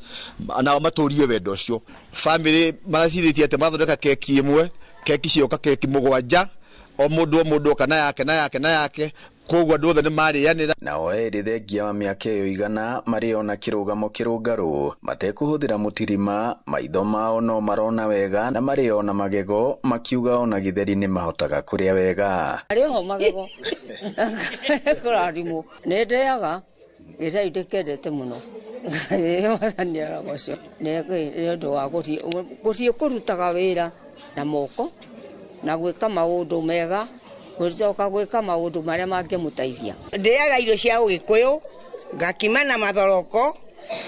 nao matũrie wendo ũcio. Bamĩrĩ maracirĩtie atĩ mathondeka keki ĩmwe, keki cioka keki 7, o mũndũ kana yake na yake na yake, koguo andũ othe nĩ marĩanĩra. Nao erĩ thengia wa mĩaka ĩyo 100 marĩ ona kĩrũgamo kĩrũngarũ matekũhũthĩra mũtirima, maitho mao no marona wega na marĩ ona magego makiuga ona gĩtheri nĩ mahotaga kũrĩa wega. Arĩ ho magego kũrathimwo nĩ ndĩaga gĩtheri ndĩkendete mũno. Mwathani aragocwo nĩ ũndũ wa gũthiĩ kũrutaga wĩra na moko na gwĩka maũndũ mega, gũcoka gwĩka maũndũ marĩa mangĩmũteithia. Ndĩaga irio cia ũgĩkũyũ, ngakima na mathoroko,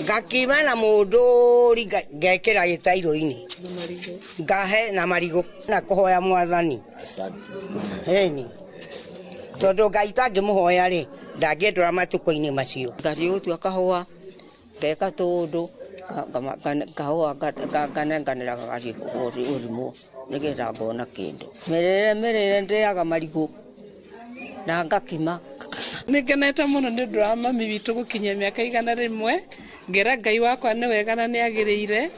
ngakima na mũndũri, ngekĩra gĩtairũ-inĩ. Ngahe na marigũ na kũhoya mwathani. Ĩni. Tondũ Ngai tangĩmũhoya rĩ, ndangĩndwara matukũ-inĩ macio. Ngathiĩ gũtua kahũa, ngeka tũũndũ, kahũa nganenganĩra gagathiĩ gũthimwo nĩgetha ngona kĩndũ. Mĩrĩre mĩrĩre ndĩaga marigũ na ngakima. Nĩngenete mũno nĩ ũndũ wa mami witũ gũkinyia mĩaka 100, ngera Ngai wakwa nĩ wega na nĩ agĩrĩire,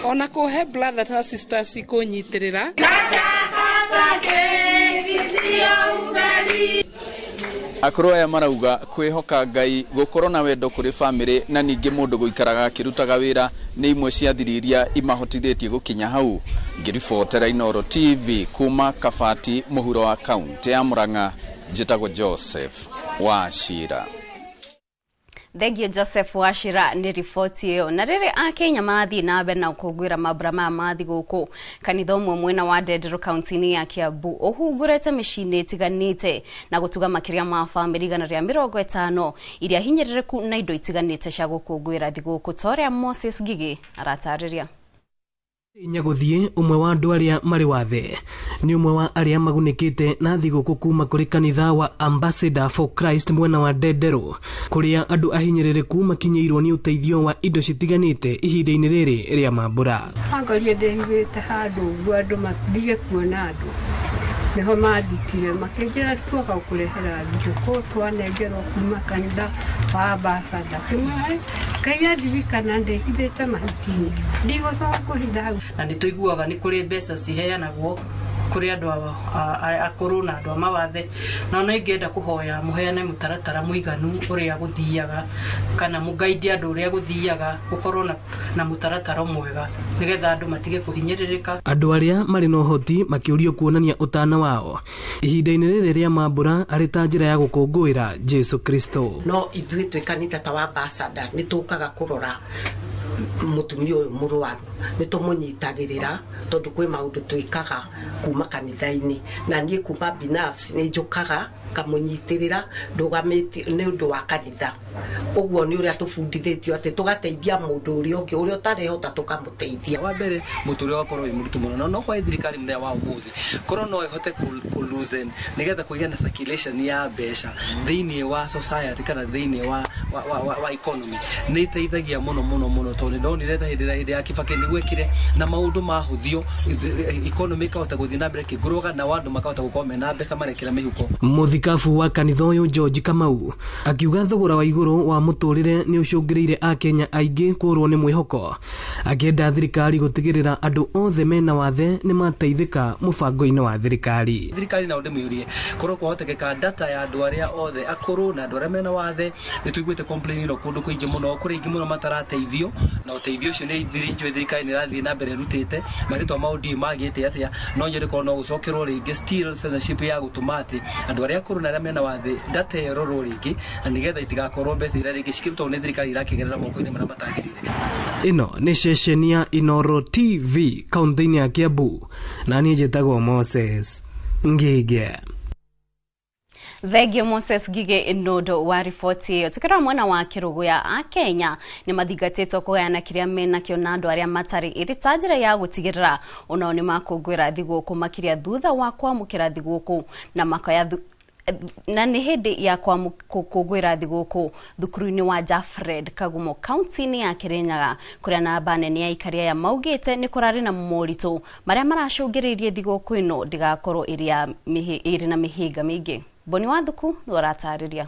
ona kũhe brother na sisters kũnyitĩrĩra. Akũrũ aya marauga kwĩhoka Ngai, gũkorwo na wendo kũrĩ bamĩrĩ na ningĩ mũndũ gũikaraga akĩrutaga wĩra nĩ imwe cia thiri iria imahotithĩtie gũkinya hau. Ngĩribotera Inooro TV kuma Kabati mũhuro wa kaunti ya Murang'a, njĩtagwo Joseph Wachira. Thengio Joseph Wachira nĩ riboti ĩyo. Na rĩrĩ Akenya marathiĩ na mbere na gũkũngũĩra mambura maya ma thigũkũ, kanitha ũmwe mwena wa Ndenderũ kaunti-inĩ ya Kiambu ũhungũrĩte mĩciĩ-inĩ ĩtiganĩte na gũtuga makĩria ma bamĩrĩ 150 iria hinyĩrĩrĩku na indo itiganĩte cia gũkũngũĩra thigũkũ, ta ũrĩa Moses Ngigĩ aratarĩria. Nyagũthiĩ ũmwe wa andũ arĩa marĩ wathe nĩ ũmwe wa arĩa magunĩkĩte na thigũkũ kuma kũrĩ kanitha wa Ambassador for Christ mwena wa Ndenderũ, kũrĩa andũ ahinyĩrĩrĩku makinyĩirwo nĩ ũteithio wa indo citiganĩte ihinda-inĩ rĩrĩ rĩa mambura. Angorire ndĩhithĩte handũ ũguo andũ matige kuona andũ, nĩho mathikire makĩnjĩra tuoka gũkũrehera thigũkũ twanengerwo kuma kanitha wa Ambassador. Kĩmwe Ngai andirikana ndĩhithĩte mahuti-inĩ, ndigũcoka kũhitha hau. Na nĩ tũiguaga nĩ kũrĩ mbeca ciheanagwo kũrĩ andũ akũrũ na andũ a mawathe, na no ingĩenda kũhoya mũheane mũtaratara mũiganu ũrĩa gũthiaga, kana mũgaidie andũ ũrĩa gũthiaga, gũkorwo na mũtaratara mwega nĩgetha andũ matige kũhinyĩrĩrĩka. Andũ arĩa marĩ na ũhoti makĩũrio kuonania ũtana wao ihinda-inĩ rĩrĩ rĩa mambura arĩ ta njĩra ya gũkũngũĩra Jesu Kristo. No ithuĩ twĩ kanitha ta wa Ambassador nĩ tũkaga kũrora mũtumia ũyũ mũrwaru, nĩ tũmũnyitagĩrĩra tondũ kwĩ maũndũ twĩkaga kuma kanitha-inĩ, na niĩ kuma binafsi nĩ njũkaga ngamũnyitĩrĩra ndũgamĩtie nĩ ũndũ wa kanitha. Ũguo nĩ ũrĩa tũbundithĩtio atĩ tũgateithia mũndũ ũrĩa ũngĩ ũrĩa ũtarehota tũkamũteithia. Wa mbere mũtũrĩre wakorwo wĩ mũritũ mũno, no kwa thirikari mũthenya wa ũmũthĩ korwo no ĩhote kũ-loosen nĩgetha kũgĩe na circulation ya mbeca thĩinĩ wa society kana thĩinĩ wa economy, nĩ ĩteithagia mũno mũno mũno, tondũ ndonire ta hĩndĩ ya Kibaki nĩ gwekire na maũndũ mahũthio, economy ĩkahota gũthiĩ na mbere ĩkĩngũrũga na andũ makahota gũkorwo mena mbeca marekĩra mĩhuko. Mũthikabu wa kanitha ũyũ George Kamau akiuga thogora wa igũrũ wa mũtũrĩre nĩ ũcũngĩrĩire Akenya aingĩ kũrwo nĩ mwĩhoko, akĩenda thirikari gũtigĩrĩra andũ othe mena wathe nĩ mateithĩka mũbango-inĩ wa thirikari. Thirikari nao ndĩmĩũrie korwo kwahotekeka data ya andũ arĩa othe akũrũ na andũ arĩa mena wathe, nĩ tũiguĩte complain ĩno kũndũ kũingĩ mũno, kũrĩ aingĩ mũno matarateithio, na ũteithio ũcio nĩ njũĩ thirikari nĩ ĩrathiĩ na mbere ĩrutĩte marĩtwa mao ndiũĩ magĩte atĩa, no nyende korwo no gũcokerwo rĩngĩ still censorship ya gũtũma atĩ andũ arĩa akũrũ na arĩa mena wathe data ĩyo ĩrorwo rĩngĩ, na nĩgetha itigakorwo mbeca iria rĩngĩ cikĩrutwo nĩ thirikari irakĩgerera moko-inĩ marĩa matagĩrĩire. Ĩno nĩ ceceni ya Inooro TV kaunti-inĩ ya Kiambu, na niĩ njĩtagwo Moses Ngige. Thengio Moses Ngige nũndũ wa riboti ĩyo. Tukĩrora mwena wa Kĩrũgũya, Akenya nĩ mathingatĩtwo kũgayana kĩrĩa menakĩo na andũ arĩa matarĩ, ĩrĩ ta njĩra ya gũtigĩrĩra onao nĩ makũngũĩra thigũkũ makĩria thutha wa kwamũkĩra thigũkũ na makoya na nĩ hĩndĩ ya gũkũngũĩra thigũkũ thukuru-inĩ wa Jafred Kagumo kaunti-inĩ ya Kirinyaga, kũrĩa namba nene ya aikari aya maugĩte nĩ kũrarĩ na moritũ marĩa maracũngĩrĩirie thigũkũ ĩno ndĩgakorwo ĩrĩ na mĩhĩnga mĩingĩ. Boni Wathuku nĩ aratarĩria.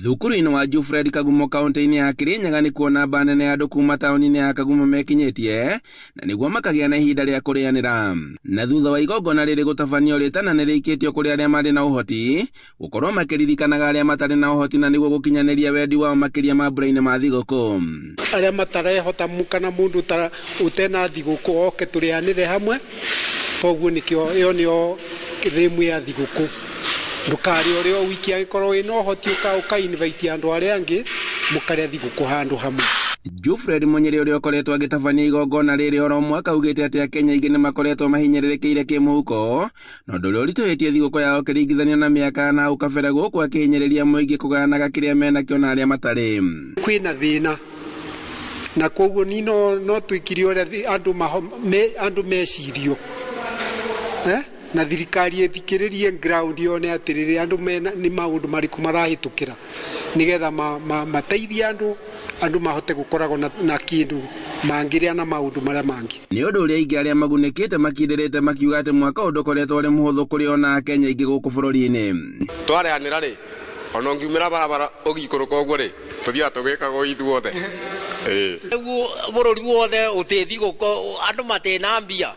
Thukuru-inĩ wa Jufred Kagumo kaunti-inĩ ya Kirinyaga nĩ kuo namba nene ya andũ kuma taũni-inĩ ya Kagumo mekinyĩtie, na nĩguo makagĩa na ihinda rĩa kũrĩanĩra. Na thutha wa igongona rĩrĩ gũtabanio rĩtana nĩ rĩikĩtio kũrĩ arĩa marĩ na ũhoti gũkorwo makĩririkanaga arĩa matarĩ na ũhoti, na nĩguo gũkinyanĩria wendi wao makĩria mambura-inĩ ma thigũkũ. Arĩa matarehota kana mũndũ ũtena thigũkũ oke tũrĩanĩre hamwe, toguo nĩkĩo ĩyo nĩyo thĩmu ya thigũkũ. Ndũkarĩe ũrĩ o wiki, angĩkorwo wĩna ũhoti ũka invite andũ arĩa angĩ mũkarĩa thigũkũ handũ hamwe. Jufred Munyiri ũrĩa ũkoretwo agĩtabania igongona rĩrĩ oro mwaka augĩte atĩ Akenya aingĩ nĩ makoretwo mahinyĩrĩrĩkĩire kĩmũhuko, na ũndũ ũrĩa ũritũhĩtie thigũkũ yao kĩringithanio na mĩaka na hau kabere, gũkũ akĩhinyĩrĩria mũingĩ kũgayanaga kĩrĩa menakĩo na arĩa matarĩ. Kwĩna thĩna Na koguo ni no twikire uria andu mecirio na thirikari ithikiririe ground yone atiriri andu mena ni maundu mariku marahitukira nigetha mateithie andu mahote gukoragwo na kindu mangiria na maundu maria mangi. Ni undu uria ingi aria magunĩkĩte makindĩrĩte makiuga atĩ mwaka ũyũ ndũkoretwo ũrĩ mũhũthũ kũrĩ ona Akenya aingĩ gũkũ bũrũri-inĩ. Twareanĩra rĩ ona ũngiumĩra barabara ũgĩikũrũka ũguo rĩ tũthiaga tũgĩkagwo ithuothe. Rĩu bũrũri wothe ũtĩthi gũkũ andũ matĩna mbia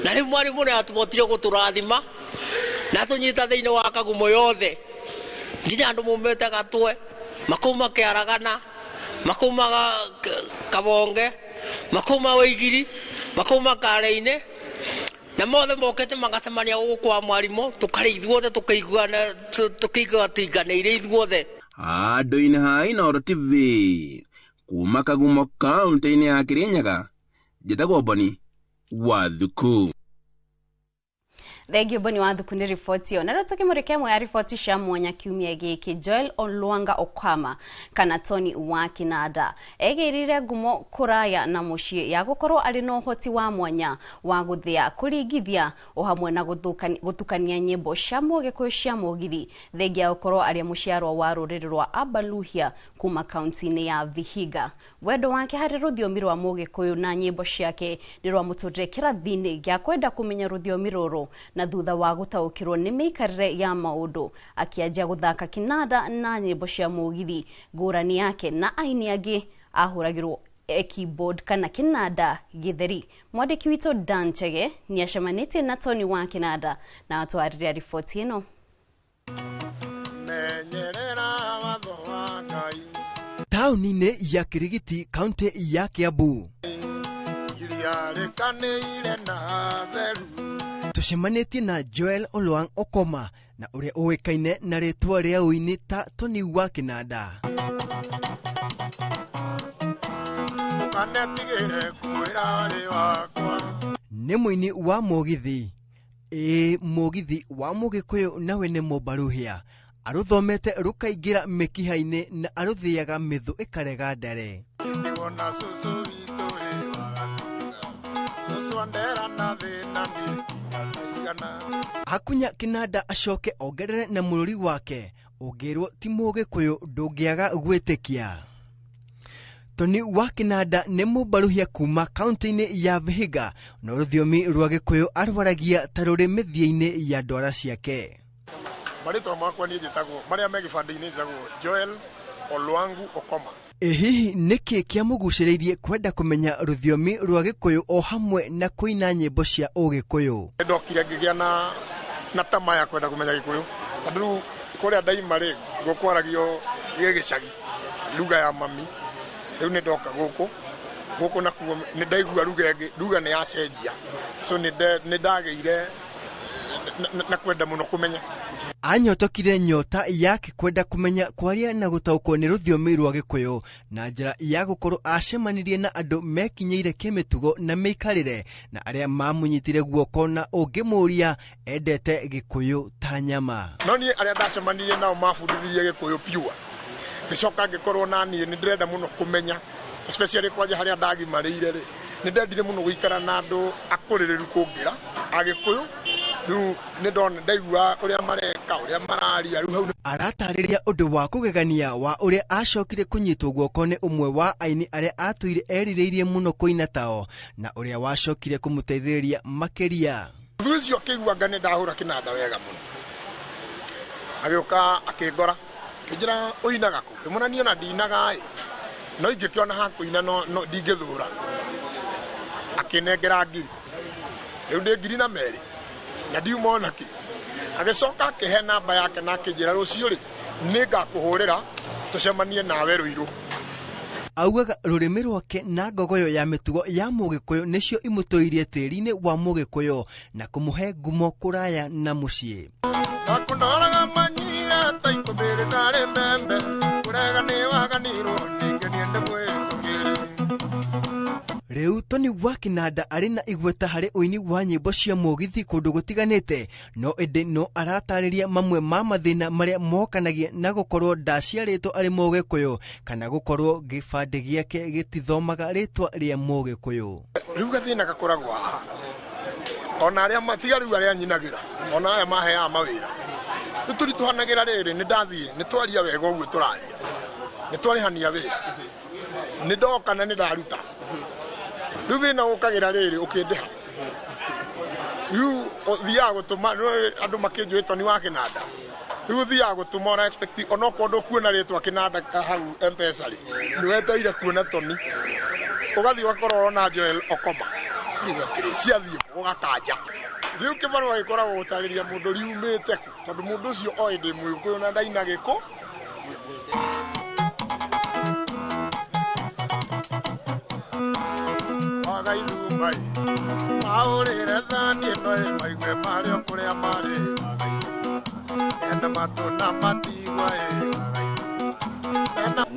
na rĩu mwarimũ nĩ atũhotire gũtũrathima na tũnyita thĩinĩ wa Kagumo yothe nginya andũ maumĩte Gatwe makauma Kĩaragana makauma Kabonge makauma Wĩigiri makauma Kare-inĩ na mothe mokĩte magacemania gũkũ kwa mwarimũ tũkarĩa ithuothe tũkaiguana tũkaigua tũiganĩire ithuothe. Handũ-inĩ ha Inooro TV kuma Kagumo kaũntĩ-inĩ ya Kĩrĩnyaga, njĩtagwo Boni Wathuku. Thengio Boni Wathuku nĩ riboti ĩyo. Na rĩu tũkĩmũrĩka ĩmwe ya riboti cia mwanya kiumia gĩkĩ, Joel Olwanga Okama kana Tony wa Kinanda egĩrire ngumo kũraya na mũciĩ ya gũkorwo arĩ na ũhoti wa mwanya wa gũthĩa, kũringithia o hamwe na gũtukania nyĩmbo cia mũgĩkũyũ cia mũgithi, thengia gũkorwo arĩ mũciarwo wa rũrĩrĩ rwa Abaluhia kuma kaunti-inĩ ya Vihiga. Wendo wake harĩ rũthiomi rwa mũgĩkũyũ na nyĩmbo ciake nĩ rwamũtũrire kĩrathi-inĩ gĩa kwenda kũmenya rũthiomi rũrũ, na thutha wa gũtaũkĩrwo nĩ mĩikarĩre ya maũndũ akĩanjia gũthaka kinanda na nyĩmbo cia mũgithi. Ngũrani yake na aini angĩ ahũragĩrwo keyboard kana kinanda gĩtheri. Mwandĩki witũ Dan Chege nĩacemanĩtie na Tony wa Kinanda na atwarĩria riboti ĩno. Taũni-inĩ ya Kirigiti, kaunti ya Kiambu, tũcemanĩtie na Joel Olwang Okoma na ũrĩa ũĩkaine na rĩtwa rĩa ũini ta Tony wa Kinanda. Nĩ mũini wa mũgithi, ĩĩ mũgithi wa mũgĩkũyũ nawe nĩ mũbaruhia, arũthomete rũkaingĩra mĩkiha-inĩ na arũthĩaga mĩthũ ĩkarega ndare. Akunya kinanda acoke ongerere na mũrũri wake ũngĩrwo ti mũgĩkũyũ ndũngĩaga gwĩtĩkia. Tony wa Kinanda nĩ mũbaruhia kuma kaunti-inĩ ya Vihiga, no rũthiomi rwa gĩkũyũ arwaragia ta rũrĩ mĩthia-inĩ ya ndwara ciake. Marĩtwa makwa niĩ njĩtagwo marĩa me gĩbandĩ-inĩ njĩtagwo Joel Olwangu Okoma. Ĩ hihi nĩkĩ kĩamũgucĩrĩirie kwenda kũmenya rũthiomi rwa gĩkũyũ o hamwe na kũina nyĩmbo cia ũgĩkũyũ? Ndokire ngĩgĩa na tamaa ya kwenda kũmenya gĩkũyũ tondũ rĩu kũrĩa ndaima rĩ gũkwaragio gĩgĩcagi lugha ya mami. Rĩu nĩ ndoka gũkũ nakuo nĩ ndaigua lugha ĩngĩ, lugha nĩ yacenjia, so nĩ ndagĩire na kwenda mũno kũmenya. Anyotokire nyota yake kwenda kũmenya kwaria na gũtaũkwo nĩ rũthiomi rwa gĩkũyũ na njĩra ya gũkorwo acemanirie na andũ mekinyĩire kĩmĩtugo na mĩikarĩre na arĩa mamũnyitire guoko na ũngĩmũria endete gĩkũyũ ta nyama. No niĩ arĩa ndacemanirie nao mabundithirie gĩkũyũ pure, ngĩcoka ngĩkorwo na niĩ nĩ ndĩrenda mũno kũmenya, especially kwanja harĩa ndagimarĩire rĩ nĩ ndendire mũno gũikara na andũ akũrĩrĩru kũngĩra agĩkũyũ. Rĩu nĩ ndona ndaigua ũrĩa mareka ũrĩa mararia rĩu hau. Aratarĩria ũndũ wa kũgegania wa ũrĩa acokire kũnyitwo guoko nĩ ũmwe wa aini arĩa atũire erirĩirie mũno kũina tao na ũrĩa wacokire kũmũteithĩrĩria makĩria. Mũthuri ũcio akĩigua anga nĩ ndahũra kĩnanda wega mũno, agĩũka akĩngora akĩnjĩra ũinaga kũ, ngĩmwĩra niĩ ona ndinaga ĩ, no ingĩkĩona ha kũina no ndingĩthũra. Akĩnengera ngiri, rĩu ndĩ 2,000 na ndiuma ona kĩ. Agĩcoka akĩhe namba yake na akĩnjĩra rũciũ rĩ nĩ ngakũhũrĩra tũcemanie nawe Rũirũ. Augaga rũrĩmĩ rwake na ngogoyo ya mĩtugo ya mũgĩkũyũ nĩcio imũtũirie tĩri-inĩ wa mũgĩkũyũ na kũmũhe ngumo kũraya na mũciĩ. Rĩu Tony wa Kĩnanda arĩ na igweta harĩ ũini wa nyĩmbo cia mũgithi kũndũ gũtiganĩte, no ĩndĩ no aratarĩria mamwe ma mathĩna marĩa mokanagia na gũkorwo ndaciarĩtwo arĩ Mũgĩkũyũ kana gũkorwo gĩbandĩ gĩake gĩtithomaga rĩtwa rĩa Mũgĩkũyũ. Rĩu gathĩna gakoragwo haha, ona arĩa matiga rĩu arĩa nyinagĩra, ona aya maheaga mawĩra, rĩu tũritũhanagĩra rĩrĩ, nĩ ndathiĩ nĩ twaria wega ũguo tũraria, nĩ twarĩhania wĩra, nĩ ndoka na nĩ ndaruta. Rĩu thĩna ũkagĩra rĩrĩ ũkĩndĩha, rĩu ũthiaga gũtũma andũ makĩnjũĩ Tony wa Kĩnanda, rĩu ũthiaga gũtũma ũra expect onokorwo ndũkuona rĩtwa Kĩnanda hau M-Pesa rĩ, nĩ wetereire kuona Tony, ũgathiĩ ũgakorwo ũrona Joel Okoma, rĩu atĩrĩ ciathiĩ ũgakanja. Rĩu kĩbarũa gĩkoragwo gũtarĩria mũndũ riumĩte kũ, tondũ mũndũ ũcio oĩ ndĩ Mũgĩkũyũ na ndaina gĩkũ.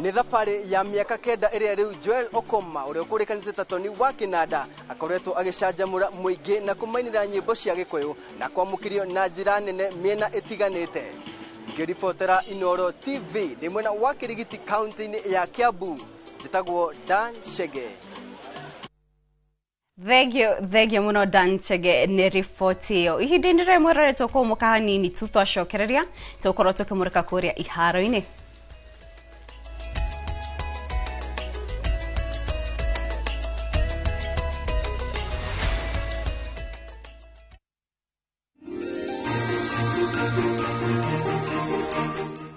Nĩ thabarĩ ya mĩaka 9 ĩrĩa rĩu Joel Okoma ũrĩa ũkũrĩkanĩte ta Tony wa Kĩnanda akoretwo agĩcanjamũra mũingĩ na kũmainĩra nyĩmbo cia Gĩkũyũ na kwamũkĩrio na njĩra nene mĩena ĩtiganĩte. Ngĩribotera Inooro TV ndĩ mwena wa Kĩrigiti kaunti-inĩ ya Kiambu, njĩtagwo Dan Chege. Thengio muno Dan Chege nĩ riboti ĩyo. Ihinda-inĩ rĩrĩa mwĩrore tũkũmũka hanini tu twacokereria tũgũkorwo tũkĩmũrĩka kũrĩa iharo-inĩ.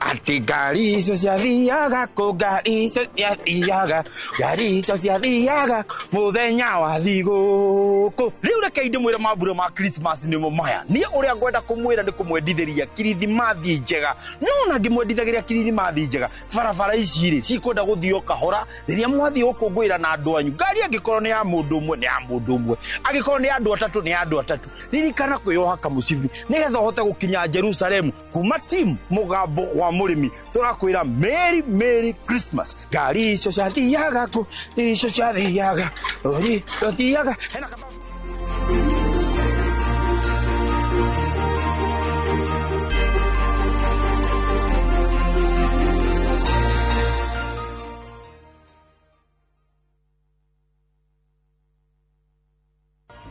Ati ngari icio ciathiaga kũ, ngari icio ciathiaga, ngari icio ciathiaga mũthenya wa thigũkũ. Rĩu reke ndĩmwĩre mambura ma Christmas nĩmo maya. Niĩ ũrĩa ngwenda kũmwĩra nĩ kũmwendithĩria kirithimathi njega. No ona ngĩmwendithagĩria kirithimathi njega, barabara ici rĩ cikwenda gũthiĩ o kahora rĩrĩa mwathiĩ gũkũngũĩra na andũ anyu. Ngari angĩkorwo nĩ ya mũndũ ũmwe nĩ ya mũndũ ũmwe, angĩkorwo nĩ ya andũ atatũ nĩ ya andũ atatũ. Ririkana kwĩyoha kamũcibi nĩgetha ũhote gũkinya Jerusalemu kuma timu mũgambo wa mũrĩmi. Tũrakwĩra Merry Merry Christmas. Ngari icio ciathiaga kũ, icio ciathiaga, rori ciathiaga. Hena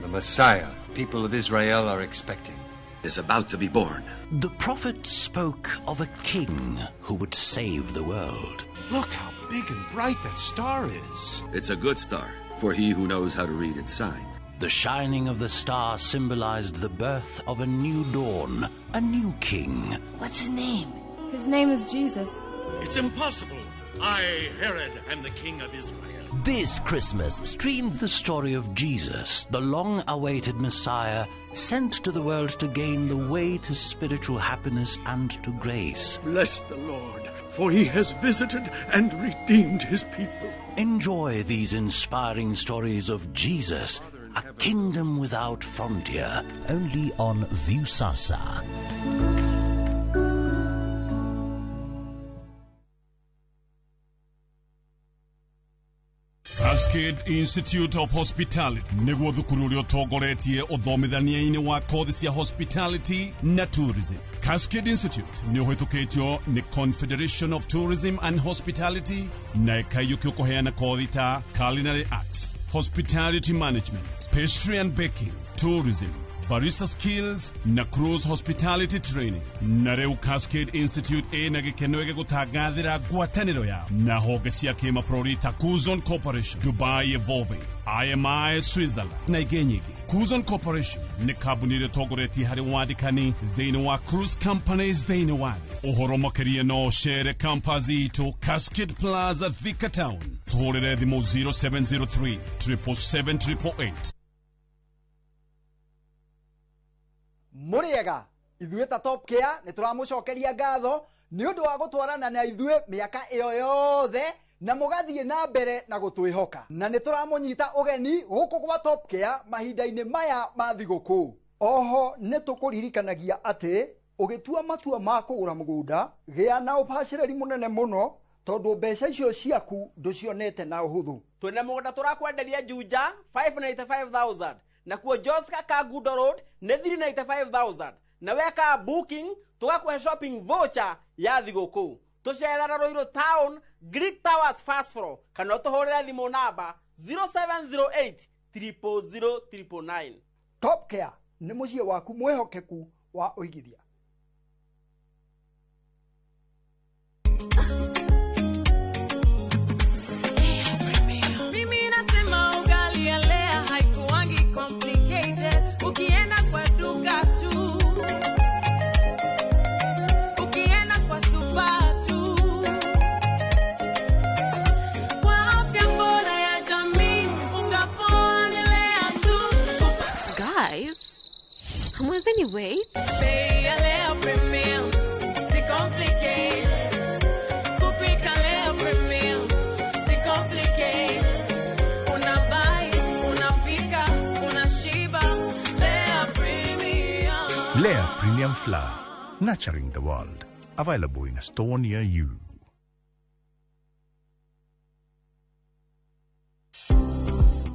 The Messiah people of Israel are expecting is about to be born. The prophet spoke of a king who would save the world. Look how big and bright that star is. It's a good star for he who knows how to read its sign. The shining of the star symbolized the birth of a new dawn, a new king. What's his name? His name is Jesus. It's impossible. I, Herod, am the king of Israel. This Christmas, stream the story of Jesus, the long-awaited Messiah, sent to the world to gain the way to spiritual happiness and to grace. Bless the Lord, for he has visited and redeemed his people. Enjoy these inspiring stories of Jesus, a kingdom without frontier, only on Viusasa. Cascade Institute of Hospitality nĩguo thukuru ũrĩa ũtongoretie ũthomithania-inĩ wa kothi cia hospitality na tourism. Cascade Institute nĩ ũhĩtũkĩtio nĩ Confederation of Tourism and Hospitality na ĩkaiyũkio kũheana kothi ta culinary arts, hospitality management, pastry and baking, tourism, barista skills na cruise hospitality training. Na rĩu Cascade Institute ĩna gĩkeno gĩgũtangathĩra ngwatanĩro yao na honge cia kĩmabũrũri ta Kuzon Corporation, Dubai Evolving, IMI Switzerland na ingĩ nyingĩ. Kuzon Corporation nĩ kambuni ĩrĩa ĩtongoretie harĩ wandĩkani thĩinĩ wa cruise companies thĩinĩ wa thĩ. Ũhoro makĩria no ũcere campus itũ Cascade Plaza, Thika Town. Tũhũrĩre thimũ 0703 777 888. Mũrĩega ithuĩ ta Top Care nĩ tũramũcokeria ngatho nĩ ũndũ wa gũtwarana na ithuĩ mĩaka ĩyo yothe na mũgathiĩ na mbere na gũtwĩhoka, na nĩ tũramũnyita ũgeni gũkũ gwa Top Care mahinda-inĩ maya ma thigũkũ. Oho nĩ tũkũririkanagia atĩ ũgĩtua matua ma kũgũra mũgũnda, gĩa na ũbacĩrĩri mũnene mũno Tondu mbeca icio ciaku nducionete na ũhũthũ. Twĩna mũgũnda tũrakwenderia Juja 595,000 nakuo Joska Kangundo Road nĩ 395,000 na weka booking tũgakũhe shopping voucher ya thigũkũ. Tũcerera Ruiru Town Greek Towers first floor kana ũtũhũrĩre thimũ namba 0708 000 999. Top Care nĩ mũciĩ waku mwĩhokeku wa ũigithia. Mimi nasema ugali ya Lea haikuangi complicated. Ukienda kwa duka tu, ukienda kwa super tu. Kwa afya bora ya jamii, unga poa ni Lea tu. Guys, hamwezeni wait? Bei ya Lea Premium, si complicated. Kupika Lea Premium, si complicated. Unabuy, unapika, unashiba. Lea Premium. Lea Premium Flour, nurturing the world. Available in a store near you.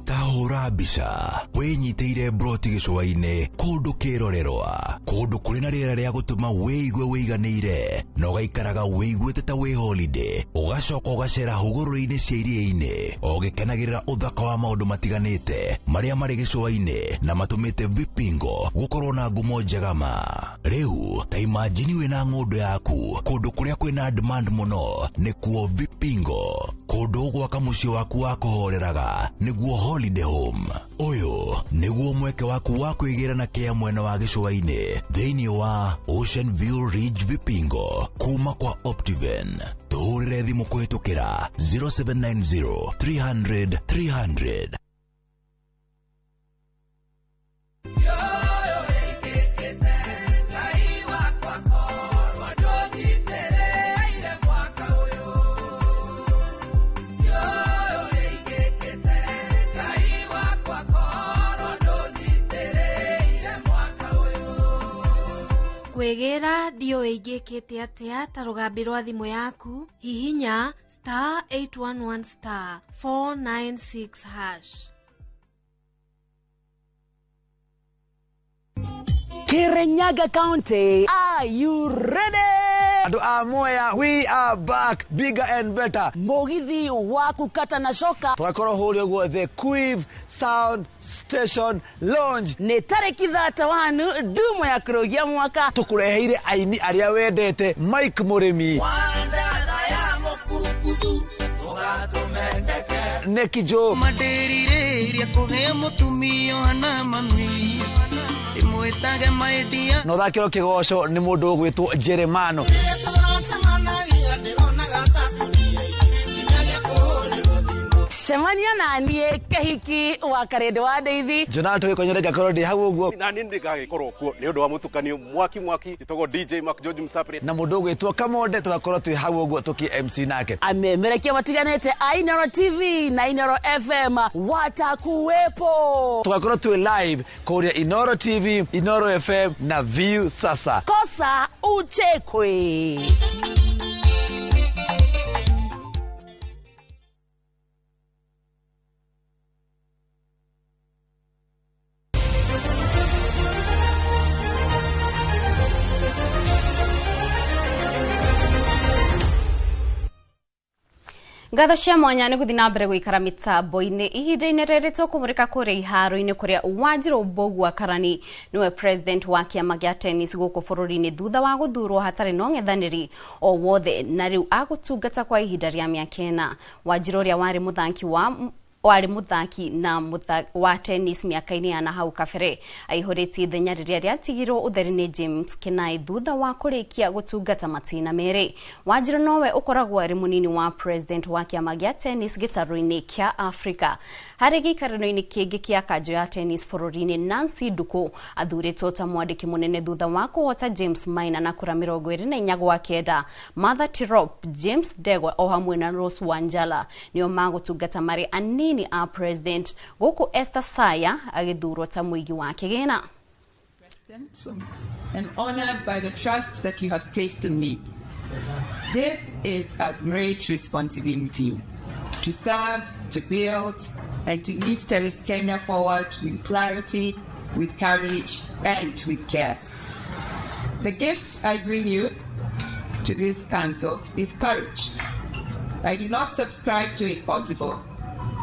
Tahũra mbica wĩnyitĩire broti gĩcũa-inĩ kũndũ kĩrorerwa kũndũ kũrĩ na rĩera rĩa gũtũma wĩigue wĩiganĩire na ũgaikaraga wĩiguĩte ta wĩ holiday ũgacoka ũgacera hũgũrũrũ-inĩ cia iria-inĩ ũgĩkenagĩrĩra ũthaka wa maũndũ matiganĩte marĩa marĩ gĩcũa-inĩ na matũmĩte Vipingo gũkorwo na ngumo njega ma. Rĩu ta imajini wĩna ng'ũndũ yaku kũndũ kũrĩa kwĩna demand mũno nĩkuo Vipingo, kũndũ ũgwaka mũciĩ waku wa kũhoreraga nĩguo holiday home. Ũyũ nĩguo mweke waku wa kwĩgĩra na kĩa mwena wa gĩcũa-inĩ thĩinĩ wa Ocean View Ridge Vipingo kuma kwa Optiven. Tũhũrĩre thimũ kũhĩtũkĩra 0790 300 300. Kwĩgĩra ndiũĩ ingĩkĩte atĩa ta rũgambi rwa thimũ yaku hihinya star 811 star 496 hash. Kirinyaga County, are you ready? Andũ a Mwea, we are back bigger and better. Mũgithi wa kũkata na coka Tũgakorwo hũrĩa ũguo the Quiv Sound Station Lounge. Nĩ tarĩki 31 ndumo ya kũrũgia mwaka. Tũkũreheire aini arĩa wendete Mike Mũrĩmi, Neki Joe, Mandĩrirĩria kũgĩa mũtumia ũhana mami ndĩmwĩtage my dear. Na ũthakĩrwo kĩgoco nĩ mũndũ ũgwĩtwo Jeremano. Cemania na niĩ Kĩhiki wa Karĩndĩ wa Ndeithi. Jonathan Gĩkonyore ngakorwo ndĩ hau ũguo. Na niĩ nĩngagĩkorwo kuo nĩ ũndũ wa mũtukanio mwaki mwaki njĩtagwo DJ Mark George Msapri na mũndũ ũgwĩtwo Kamonde tũgakorwo twĩ hau ũguo tũkĩ MC nake. Amemerekia matiganĩte a Inoro TV na Inoro FM watakuwepo. Tũgakorwo twĩ live kũrĩa Inoro TV, Inoro FM na View Sasa. Kosa uchekwe. Ngatho cia mwanya nĩ gũthiĩ na mbere gũikara mĩtambo-inĩ ihinda-inĩ rĩrĩ tũkũmũrĩka kũrĩa iharo-inĩ kũrĩa Wanjirũ Mbũgua Karani nĩwe president wa kĩama gĩa tennis gũkũ bũrũri-inĩ thutha wa gũthurwo hatarĩ na ũng'ethanĩri o wothe na rĩu agũtungata kwa ihinda rĩa mĩaka ĩna. Wanjirũ ũrĩa warĩ mũthaki na wa tennis mĩaka-inĩ ya nahau kabere aihũrĩtie ithenya rĩrĩa rĩatigirwo ũtheri nĩ James Kinai thutha wa kũrĩkia gũtungata matĩna merĩ. Wanjirũ nowe ũkoragwo arĩ mũnini wa president wa kĩama gĩa tennis gĩtarũ-inĩ kĩa Africa. Harĩ gĩikarano-inĩ kĩngĩ kĩa kanjũ ya tennis bũrũri-inĩ Nancy Nduku athurĩtwo ta mwandĩki mũnene thutha wa kũhota James Maina na kura 24 gwa 9. Martha Tirop, James Ndegwa o hamwe na Rose Wanjala nĩo magũtungata marĩ anini a president gũkũ Esther Saya agĩthurwo ta mũigi wa kĩgĩna. And honored by the trust that you have placed in me. This is a great responsibility to serve, to build, and to lead Stelis Kenya forward with clarity, with courage, and with care. The gift I bring you to this council is courage. I do not subscribe to impossible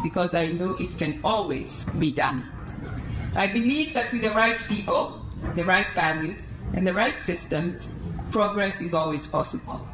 because I know it can always be done. I believe that with the right people, the right values, and the right systems, progress is always possible.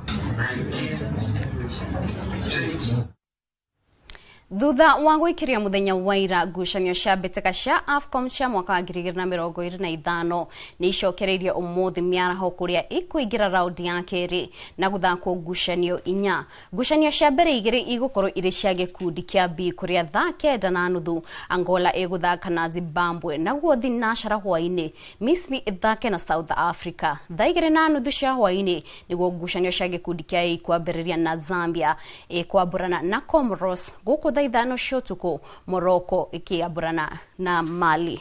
Thutha wa gwikiria muthenya wa ira ngucanio cia mbĩtĩka cia AFCON cia mwaka wa 2025 nĩ icokereirie ũmũthĩ mĩaraho kũrĩa ikuingira raundi ya kerĩ na gũthakwo ngucanio inya. Ngucanio cia mbere igĩrĩ igũkorwo irĩ cia gĩkundi kĩa B kũrĩa thaa 9:30 Angola ĩgũthaka na Zimbabwe, naguo thinashara hwaĩ-inĩ Misri ĩthake na South Africa. Thaa 2:30 cia hwaĩ-inĩ nĩguo ngucanio cia gĩkundi kĩa A kwambĩrĩria na Zambia ĩkwambũrana na Comoros, gũkũ thaa 5 cia ũtukũ Morocco ĩkĩambũrana na Mali.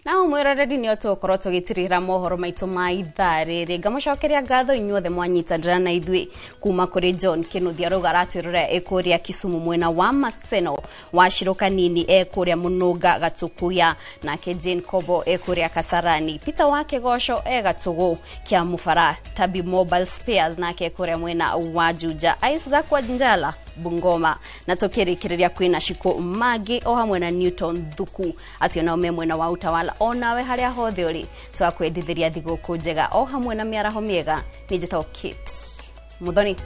Na mwiroreri nĩ tũgũkorwo tũgĩtirĩra mohoro maitũ ma ithaa rĩrĩ. Ngamũcokeria ngatho inyuothe mwanyitanĩra na ithuĩ kuma kũrĩ John Kĩnuthia Rũga aratwĩrorera ĩ kũrĩa Kisumu mwena wa Maseno, Wacirũ Kanini e kũrĩa Mũnũnga Gatukuya, nake Jane Kobo e kũrĩa Kasarani, Peter wa Kĩgoco e Gatũgũ kĩa Mũbara, Tabi Mobile Spares nake e kũrĩa mwena wa Juja, Isaac wa Njala Bungoma, na tũkĩrĩkĩrĩria kwĩna Shiko Magi o hamwe na Newton Thuku, acio nao me mwena wa Utawala. Onawe harĩa hothe ũrĩ twakwendithĩria thigũkũ njega o hamwe na mĩaraho mĩega. Niĩ njĩtagwo Kate Muthoni.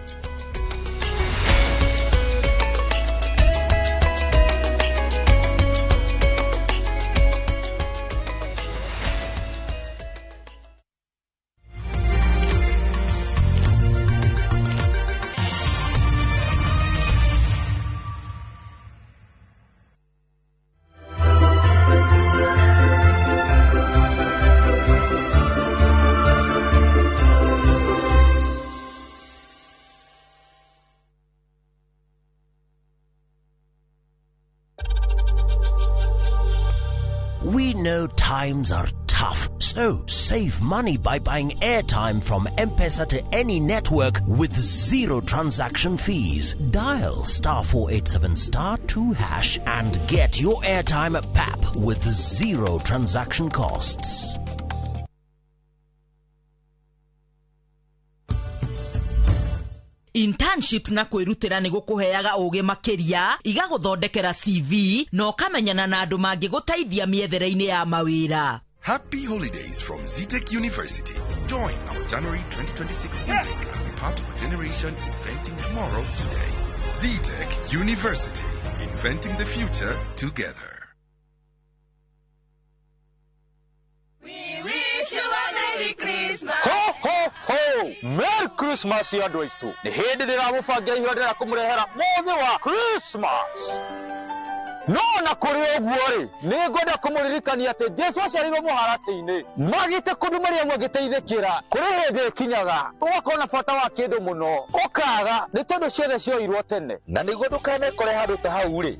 We know times are tough, so save money by buying airtime from M-Pesa to any network with zero transaction fees. Dial *487*2# and get your airtime at PAP with zero transaction costs. Internships na kwĩrutĩra nĩ gũkũheaga ũgĩ makĩria, igagũthondekera CV na ũkamenyana na andũ mangĩgũteithia mĩethere-inĩ ya mawĩra. Happy holidays from Zetech University. Join our January 2026 intake and be part of a generation inventing tomorrow today. Zetech University, inventing the future together. We wish you a Merry Christmas. Ho, ho, ho! Merry Christmas ya andũ aitũ. Nĩ hĩndĩ ndĩramũbangira iheo ndĩrenda kũmũrehera mũthĩ wa Christmas. No na kũrĩ ũguo rĩ, nĩ ngwenda kũmũririkania atĩ Jesu aciarirwo mũharatĩ-inĩ. Magĩte kũndũ Mariamu agĩteithĩkĩra. Kũrĩ hĩndĩ ĩkinyaga ũgakorwo na bata wa kĩndũ mũno, ũkaga nĩ tondũ ciothe cioirwo tene. Na nĩguo ndũkanekore handũ ta hau rĩ,